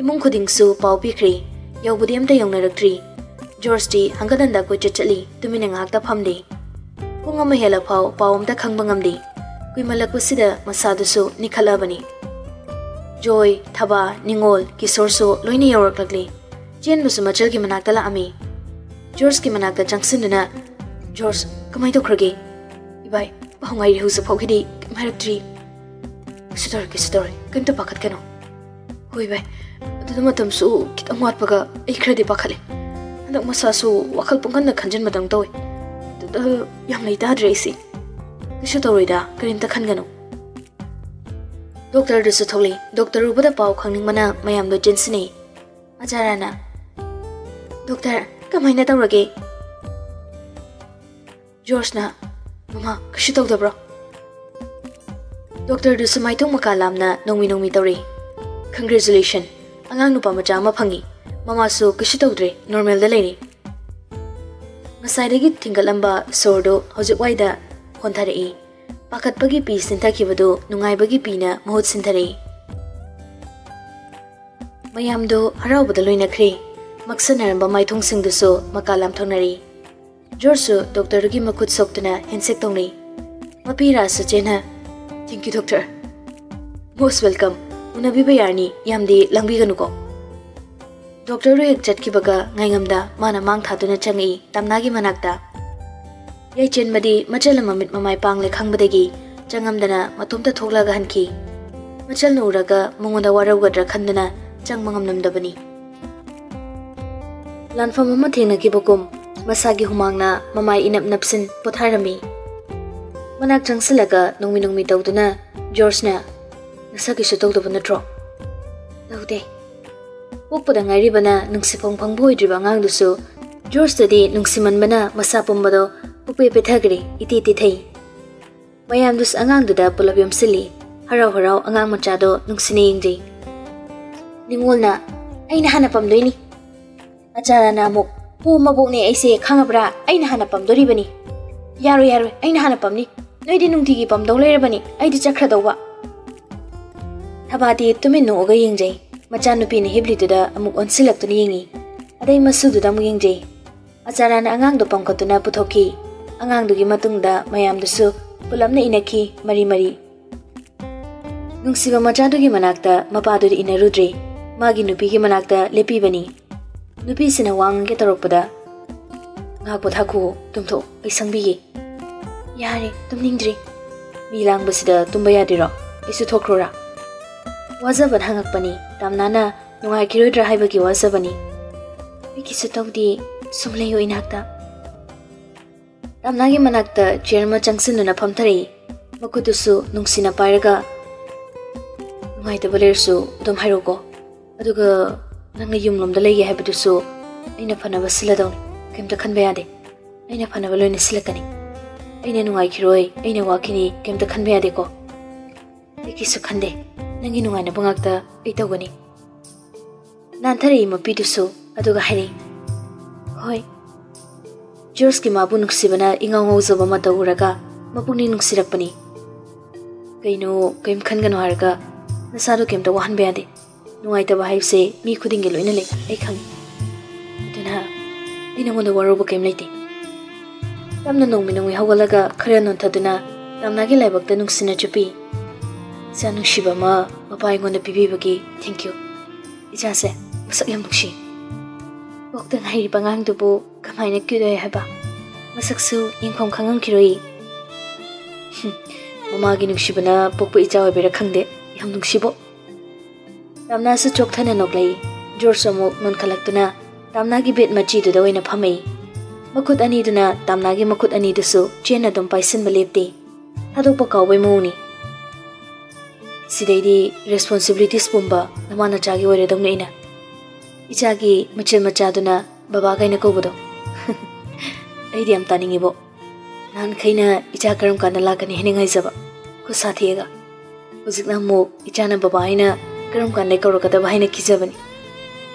ꯏꯃꯨꯡ ꯈꯨꯗꯤꯡꯁꯨ ꯄꯥꯎ ꯄꯤꯈ꯭ꯔꯦ꯫ ꯌꯧꯕꯗꯤ ꯑꯝꯇ ꯌꯧꯅꯔꯛꯇ꯭ꯔꯤ꯫ ꯖꯣꯔꯖꯇꯤ ꯍꯪꯒꯠ ꯍꯟꯗ ꯀꯣꯏꯆꯠ ꯆꯠꯂꯤ, ꯇꯨꯃꯤꯟꯅ ꯉꯥꯏꯍꯥꯛꯇ ꯐꯝꯗꯦ꯫ ꯄꯨꯡ ꯑꯃ ꯍꯦꯜꯂꯐꯥꯎ ꯄꯥꯎ ꯑꯝꯇ ꯈꯪꯕ ꯉꯝꯗꯦ꯫ ꯀꯨꯏꯃꯜꯂꯛꯄꯁꯤꯗ ꯃꯁꯥꯗꯨꯁꯨ ꯅꯤꯛꯈꯠꯂꯕꯅꯤ꯫ ꯖꯣꯏ, ꯊꯕꯥ, ꯅꯤꯉꯣꯜ, ꯀꯤꯁꯣꯔꯁꯨ ꯂꯣꯏꯅ ꯌꯧꯔꯛꯂꯛꯂꯤ꯫ ꯆꯦꯟꯕꯁꯨ ꯃꯆꯜꯒꯤ ꯃꯅꯥꯛꯇ ꯂꯥꯛꯑꯝꯃꯤ꯫ ꯖꯣꯔꯖꯀꯤ ꯃꯅꯥꯛꯇ ꯆꯪꯁꯤꯟꯗꯨꯅ, "ꯖꯣꯔꯖ, ꯀꯃꯥꯏ ꯇꯧꯈ꯭ꯔꯒꯦ?" "ꯏꯕꯥꯏ, ꯄꯥꯎ ꯉꯥꯏꯔꯤ, ꯍꯧꯖꯤꯛ ꯐꯥꯎꯒꯤꯗꯤ ꯀꯩꯝ ꯍꯥꯏꯔꯛꯇ꯭ꯔꯤ꯫" "ꯀꯩꯁꯨ ꯇꯧꯔꯣꯏ, ꯀꯩꯁꯨ ꯇꯧꯔꯣꯏ, ꯀꯩꯝꯇ ꯄꯥꯈꯠꯀꯅꯨ꯫" "ꯍꯣꯏ ꯏꯕꯥꯏ, ꯑꯗꯨꯗ ꯃꯇꯝꯁꯨ ꯈꯤꯇꯪ ꯋꯥꯠꯄꯒ ꯑꯩ ꯈꯔꯗꯤ ꯄꯥꯈꯠꯂꯦ꯫ ꯍꯟꯗꯛ ꯃꯁꯥꯁꯨ ꯋꯥꯈꯜ ꯄꯪꯈꯟꯗ ꯈꯟꯖꯤꯟꯕꯗꯧ ꯇꯧꯋꯦ꯫ ꯑꯗꯨꯗ ꯌꯥꯝ ꯂꯩꯇꯥꯗ꯭ꯔꯦ ꯑꯩꯁꯦ꯫" "ꯀꯩꯁꯨ ꯇꯧꯔꯣꯏꯗ, ꯀꯔꯤꯝꯇ ꯈꯟꯒꯅꯨ꯫" ꯗꯣꯛꯇꯔꯗꯨꯁꯨ ꯊꯣꯛꯂꯛꯏ꯫ ꯗꯣꯛꯇꯔ ꯎꯕꯗ ꯄꯥꯎ ꯈꯪꯅꯤꯡꯕꯅ ꯃꯌꯥꯝꯗꯣ ꯆꯦꯟꯁꯤꯟꯅꯩ꯫ ꯑꯆꯥꯔꯥꯅ, "ꯗꯣꯛꯇꯔ, ꯀꯃꯥꯏꯅ ꯇꯧꯔꯒꯦ?" ꯖꯣꯔꯖꯅ, "ꯃꯃꯥ, ꯀꯩꯁꯨ ꯇꯧꯗꯕ꯭ꯔꯣ?" ꯗꯣꯛꯇꯔꯗꯨꯁꯨ ꯃꯥꯏꯊꯣꯡ ꯃꯀꯥ ꯂꯥꯝꯅ ꯅꯣꯡꯃꯤ ꯅꯣꯡꯃꯤ ꯇꯧꯔꯤ꯫ "Congratulation, ꯑꯉꯥꯡ ꯅꯨꯄꯥ ꯃꯆꯥ ꯑꯃ ꯐꯪꯉꯤ꯫ ꯃꯃꯥꯁꯨ ꯀꯩꯁꯨ ꯇꯧꯗ꯭ꯔꯦ, ꯅꯣꯔꯃꯦꯜꯗ ꯂꯩꯔꯤ꯫" ꯉꯁꯥꯏꯗꯒꯤ ꯊꯤꯡꯒꯠꯂꯝꯕ ꯁꯣꯔꯗꯨ ꯍꯧꯖꯤꯛ ꯋꯥꯏꯗ ꯍꯣꯟꯊꯔꯛꯏ꯫ ꯄꯥꯈꯠꯄꯒꯤ ꯄꯤ ꯁꯤꯟꯊꯈꯤꯕꯗꯨ ꯅꯨꯡꯉꯥꯏꯕꯒꯤ ꯄꯤꯅ ꯃꯍꯨꯠ ꯁꯤꯟꯊꯔꯛꯏ꯫ ꯃꯌꯥꯝꯗꯨ ꯍꯔꯥꯎꯕꯗ ꯂꯣꯏꯅꯈ꯭ꯔꯦ꯫ ꯃꯛꯁꯟꯅꯔꯝꯕ ꯃꯥꯏꯊꯣꯡꯁꯤꯡꯗꯨꯁꯨ ꯃꯀꯥ ꯂꯥꯝꯊꯣꯛꯅꯔꯤ꯫ ꯖꯣꯔꯖꯁꯨ ꯗꯣꯛꯇꯔꯗꯨꯒꯤ ꯃꯈꯨꯠ ꯁꯣꯛꯇꯨꯅ ꯍꯦꯟꯁꯦꯛ ꯇꯧꯅꯩ꯫ ꯃꯄꯤ ꯔꯥꯁꯁꯨ ꯆꯦꯟꯅ, "Thank you, doctor꯫ Most welcome꯫ ꯎꯅꯕꯤꯕ ꯌꯥꯔꯅꯤ, ꯌꯥꯝꯗꯤ ꯂꯥꯡꯕꯤꯒꯅꯨꯀꯣ꯫" ꯗꯣꯛꯇꯔꯗꯨ ꯍꯦꯛ ꯆꯠꯈꯤꯕꯒ ꯉꯥꯏꯉꯝꯗ ꯃꯥꯅ ꯃꯥꯡ ꯊꯥꯗꯨꯅ ꯆꯪꯉꯛꯏ ꯇꯝꯅꯥꯒꯤ ꯃꯅꯥꯛꯇ꯫ ꯌꯥꯏꯆꯦꯟꯕꯗꯤ ꯃꯆꯜ ꯑꯃ ꯃꯤꯠ ꯃꯃꯥꯏ ꯄꯥꯡꯂꯦ ꯈꯪꯕꯗꯒꯤ ꯆꯪꯉꯝꯗꯅ ꯃꯇꯣꯝꯇ ꯊꯣꯛꯂꯒ ꯍꯟꯈꯤ꯫ ꯃꯆꯜꯅ ꯎꯔꯒ ꯃꯉꯣꯟꯗ ꯋꯥꯔꯧꯒꯗ꯭ꯔꯥ ꯈꯟꯗꯨꯅ ꯆꯪꯕ ꯉꯝꯂꯝꯗꯕꯅꯤ꯫ ꯂꯥꯟꯐꯝ ꯑꯃ ꯊꯦꯡꯅꯈꯤꯕꯒꯨꯝ ꯃꯁꯥꯒꯤ ꯍꯨꯃꯥꯡꯅ ꯃꯃꯥꯏ ꯏꯅꯞ ꯅꯞꯁꯤꯟ ꯄꯣꯊꯥꯔꯝꯃꯤ꯫ ꯃꯅꯥꯛ ꯆꯪꯁꯤꯜꯂꯒ ꯅꯣꯡꯃꯤ ꯅꯣꯡꯃꯤ ꯇꯧꯗꯨꯅ ꯖꯣꯔꯖꯅ, "ꯅꯁꯥ ꯀꯩꯁꯨ ꯇꯧꯗꯕ ꯅꯠꯇ꯭ꯔꯣ?" "ꯇꯧꯗꯦ꯫" ꯄꯣꯛꯄꯗ ꯉꯥꯏꯔꯤꯕꯅ ꯅꯨꯡꯁꯤꯐꯝ ꯐꯪꯕ ꯑꯣꯏꯗ꯭ꯔꯤꯕ ꯑꯉꯥꯡꯗꯨꯁꯨ ꯖꯣꯔꯖꯇꯗꯤ ꯅꯨꯡꯁꯤꯃꯟꯕꯅ ꯃꯁꯥ ꯄꯨꯝꯕꯗꯣ ꯄꯨꯛꯄꯦ ꯄꯦꯊꯈ꯭ꯔꯦ, ꯏꯇꯦ ꯇꯦꯊꯩ꯫ ꯃꯌꯥꯝꯗꯨꯁꯨ ꯑꯉꯥꯡꯗꯨꯗ ꯄꯨꯂꯞ ꯌꯣꯝꯁꯤꯜꯂꯤ꯫ ꯍꯔꯥꯎ ꯍꯔꯥꯎ ꯑꯉꯥꯡ ꯃꯆꯥꯗꯣ ꯅꯨꯡꯁꯤꯅ ꯌꯦꯡꯖꯩ꯫ ꯅꯤꯉꯣꯜꯅ, "ꯑꯩꯅ ꯍꯥꯟꯅ ꯄꯝꯗꯣꯏꯅꯤ꯫" ꯑꯆꯥꯔꯥꯅ ꯑꯃꯨꯛ, "ꯄꯣ ꯃꯕꯣꯛꯅꯦ ꯑꯩꯁꯦ, ꯈꯪꯉꯕ꯭ꯔꯥ? ꯑꯩꯅ ꯍꯥꯟꯅ ꯄꯝꯗꯣꯔꯤꯕꯅꯤ꯫" "ꯌꯥꯔꯣꯏ, ꯌꯥꯔꯣꯏ, ꯑꯩꯅ ꯍꯥꯟꯅ ꯄꯝꯅꯤ꯫ ꯅꯣꯏꯗꯤ ꯅꯨꯡꯇꯤꯒꯤ ꯄꯝꯗꯧ ꯂꯩꯔꯕꯅꯤ, ꯑꯩꯗꯤ ꯆꯠꯈ꯭ꯔꯗꯧꯕ꯫" ꯊꯕꯥꯗꯤ ꯇꯨꯃꯤꯟ ꯅꯣꯛꯑꯒ ꯌꯦꯡꯖꯩ꯫ ꯃꯆꯥꯅꯨꯄꯤꯅ ꯍꯤꯞꯂꯤꯗꯨꯗ ꯑꯃꯨꯛ ꯑꯣꯟꯁꯤꯜꯂꯛꯇꯨꯅ ꯌꯦꯡꯉꯤ꯫ ꯑꯗꯩ ꯃꯁꯨꯗꯨꯗ ꯑꯃꯨꯛ ꯌꯦꯡꯖꯩ꯫ ꯑꯆꯥꯔꯥꯅ ꯑꯉꯥꯡꯗꯣ ꯄꯝꯈꯠꯇꯨꯅ ꯄꯨꯊꯣꯛꯈꯤ꯫ ꯑꯉꯥꯡꯗꯨꯒꯤ ꯃꯇꯨꯡꯗ ꯃꯌꯥꯝꯗꯨꯁꯨ ꯄꯨꯂꯞꯅ ꯏꯟꯅꯈꯤ, ꯃꯔꯤ ꯃꯔꯤ꯫ ꯅꯨꯡꯁꯤꯕ ꯃꯆꯥꯗꯨꯒꯤ ꯃꯅꯥꯛꯇ ꯃꯄꯥꯗꯨꯗꯤ ꯏꯟꯅꯔꯨꯗ꯭ꯔꯦ꯫ ꯃꯥꯒꯤ ꯅꯨꯄꯤꯒꯤ ꯃꯅꯥꯛꯇ ꯂꯦꯞꯄꯤꯕꯅꯤ꯫ ꯅꯨꯄꯤꯁꯤꯅ ꯋꯥ ꯉꯥꯡꯒꯦ ꯇꯧꯔꯛꯄꯗ, "ꯉꯥꯏꯍꯥꯛ ꯄꯣꯊꯥꯈꯨꯑꯣ, ꯇꯨꯝꯊꯣꯛꯑꯣ, ꯑꯩ ꯁꯪꯕꯤꯒꯦ꯫" "ꯌꯥꯔꯦ, ꯇꯨꯝꯅꯤꯡꯗ꯭ꯔꯤ꯫" "ꯃꯤ ꯂꯥꯡꯕꯁꯤꯗ ꯇꯨꯝꯕ ꯌꯥꯗ꯭ꯔꯤꯔꯣ? ꯑꯩꯁꯨ ꯊꯣꯛꯈ꯭ꯔꯣꯔꯥ?" ꯋꯥꯖꯕꯅ ꯍꯪꯉꯛꯄꯅꯤ꯫ ꯇꯝꯅꯥꯅ ꯅꯨꯡꯉꯥꯏꯈꯤꯔꯣꯏꯗ꯭ꯔꯥ ꯍꯥꯏꯕꯒꯤ ꯋꯥꯖꯕꯅꯤ꯫ "ꯑꯩ ꯀꯩꯁꯨ ꯇꯧꯗꯦ, ꯁꯨꯝ ꯂꯩꯌꯣ ꯏꯅꯥꯛꯇ꯫" ꯇꯝꯅꯥꯒꯤ ꯃꯅꯥꯛꯇ ꯆꯤꯌꯔ ꯑꯃ ꯆꯪꯁꯤꯟꯗꯨꯅ ꯐꯝꯊꯔꯛꯏ꯫ ꯃꯈꯨꯠꯇꯨꯁꯨ ꯅꯨꯡꯁꯤꯅ ꯄꯥꯏꯔꯒ, "ꯅꯨꯡꯉꯥꯏꯇꯕ ꯂꯩꯔꯁꯨ ꯑꯗꯨꯝ ꯍꯥꯏꯔꯛꯎꯀꯣ꯫ ꯑꯗꯨꯒ ꯅꯪꯅ ꯌꯨꯝꯂꯣꯝꯗ ꯂꯩꯒꯦ ꯍꯥꯏꯕꯗꯨꯁꯨ ꯑꯩꯅ ꯐꯅꯕ ꯁꯤꯜꯂꯗꯧꯅꯤ꯫ ꯀꯩꯝꯇ ꯈꯟꯕ ꯌꯥꯗꯦ꯫ ꯑꯩꯅ ꯐꯅꯕ ꯂꯣꯏꯅ ꯁꯤꯜꯂꯛꯀꯅꯤ꯫ ꯑꯩꯅ ꯅꯨꯡꯉꯥꯏꯈꯤꯔꯣꯏ, ꯑꯩꯅ ꯋꯥꯈꯤꯅꯤ, ꯀꯩꯝꯇ ꯈꯟꯕ ꯌꯥꯗꯦꯀꯣ꯫ ꯑꯩ ꯀꯩꯁꯨ ꯈꯟꯗꯦ꯫ ꯅꯪꯒꯤ ꯅꯨꯡꯉꯥꯏꯅꯕ ꯉꯥꯛꯇ ꯑꯩ ꯇꯧꯒꯅꯤ꯫ ꯅꯥꯟꯊꯔꯛꯏ ꯃꯄꯤꯗꯨꯁꯨ, ꯑꯗꯨꯒ ꯍꯥꯏꯔꯛꯏ, "ꯍꯣꯏ, ꯖꯣꯔꯖꯀꯤ ꯃꯥꯕꯨ ꯅꯨꯡꯁꯤꯕꯅ ꯏꯉꯥꯎ ꯉꯥꯎꯖꯕ ꯃꯇꯧ ꯎꯔꯒ ꯃꯄꯨꯛꯅꯤꯡ ꯅꯨꯡꯁꯤꯔꯛꯄꯅꯤ꯫ ꯀꯩꯅꯣ, ꯀꯩꯝ ꯈꯟꯒꯅꯨ ꯍꯥꯏꯔꯒ ꯅꯁꯥꯗꯣ ꯀꯩꯝꯇ ꯋꯥꯍꯟꯕ ꯌꯥꯗꯦ꯫ ꯅꯨꯡꯉꯥꯏꯇꯕ ꯍꯥꯏꯕꯁꯦ ꯃꯤ ꯈꯨꯗꯤꯡꯒꯤ ꯂꯣꯏꯅ ꯂꯩ, ꯑꯩ ꯈꯪꯉꯤ꯫ ꯑꯗꯨꯅ ꯑꯩ ꯅꯉꯣꯟꯗ ꯋꯥꯔꯧꯕ ꯀꯩꯝ ꯂꯩꯇꯦ꯫" ꯇꯞꯅ ꯅꯣꯡꯃ ꯅꯣꯡꯃ ꯍꯧꯒꯠꯂꯒ ꯈꯔ ꯅꯣꯟꯊꯗꯨꯅ ꯇꯥꯝꯅꯥꯒꯤ ꯂꯥꯏꯕꯛꯇ ꯅꯨꯡꯁꯤꯅ ꯆꯨꯞꯄꯤ꯫ "ꯏꯆꯥ ꯅꯨꯡꯁꯤꯕ ꯑꯃ ꯃꯄꯥ ꯑꯩꯉꯣꯟꯗ ꯄꯤꯕꯤꯕꯒꯤ thank you꯫ ꯏꯆꯥꯁꯦ ꯃꯁꯛ ꯌꯥꯝ ꯅꯨꯡꯁꯤ꯫ ꯄꯣꯛꯇ ꯉꯥꯏꯔꯤꯕ ꯑꯉꯥꯡꯗꯨꯕꯨ ꯀꯃꯥꯏꯅ cute ꯑꯣꯏ ꯍꯥꯏꯕ? ꯃꯁꯛꯁꯨ ꯌꯦꯡꯐꯝ ꯈꯪꯉꯝꯈꯤꯔꯣꯏ꯫" ꯍꯨꯝ, ꯃꯃꯥꯒꯤ ꯅꯨꯡꯁꯤꯕꯅ ꯄꯣꯛꯄ ꯏꯆꯥ ꯑꯣꯏꯕꯩꯔꯥ ꯈꯪꯗꯦ, ꯌꯥꯝ ꯅꯨꯡꯁꯤꯕꯣ꯫ ꯇꯥꯝꯅꯥꯁꯨ ꯆꯣꯛꯊꯅ ꯅꯣꯛꯂꯛꯏ꯫ ꯖꯣꯔꯖ ꯑꯃꯨꯛ ꯅꯣꯟꯈꯠꯂꯛꯇꯨꯅ ꯇꯥꯝꯅꯥꯒꯤ bed ꯃꯆꯤꯗꯨꯗ ꯑꯣꯏꯅ ꯐꯝꯃꯛꯏ꯫ ꯃꯈꯨꯠ ꯑꯅꯤꯗꯨꯅ ꯇꯥꯝꯅꯥꯒꯤ ꯃꯈꯨꯠ ꯑꯅꯤꯗꯨꯁꯨ ꯆꯦꯟꯅ ꯑꯗꯨꯝ ꯄꯥꯏꯁꯤꯟꯕ ꯂꯦꯞꯇꯦ꯫ ꯊꯥꯗꯣꯛꯄ ꯀꯥꯎꯕꯩ ꯃꯑꯣꯡꯅꯤ꯫ "ꯁꯤꯗꯩꯗꯤ responsibilities ꯄꯨꯝꯕ ꯅꯃꯥ ꯅꯆꯥꯒꯤ ꯑꯣꯏꯔꯗꯧꯅꯦ ꯑꯩꯅ꯫ ꯏꯆꯥꯒꯤ ꯃꯆꯤꯟ ꯃꯆꯥꯗꯨꯅ ꯕꯕꯥ ꯀꯥꯏꯅ ꯀꯧꯕꯗꯣ꯫ ꯑꯩꯗꯤ ꯌꯥꯝ ꯇꯥꯅꯤꯡꯉꯤꯕꯣ꯫ ꯅꯍꯥꯟꯈꯩꯅ ꯏꯆꯥ ꯀꯔꯝ ꯀꯥꯟꯗ ꯂꯥꯛꯀꯅꯤ ꯍꯥꯏꯅ ꯉꯥꯏꯖꯕ, ꯈꯨꯠ ꯁꯥ ꯊꯦꯛꯑꯒ꯫ ꯍꯧꯖꯤꯛꯅ ꯑꯃꯨꯛ ꯏꯆꯥꯅ ꯕꯕꯥ ꯍꯥꯏꯅ ꯀꯔꯝ ꯀꯥꯟꯗ ꯀꯧꯔꯛꯀꯗꯕ ꯍꯥꯏꯅ ꯀꯤꯖꯕꯅꯤ꯫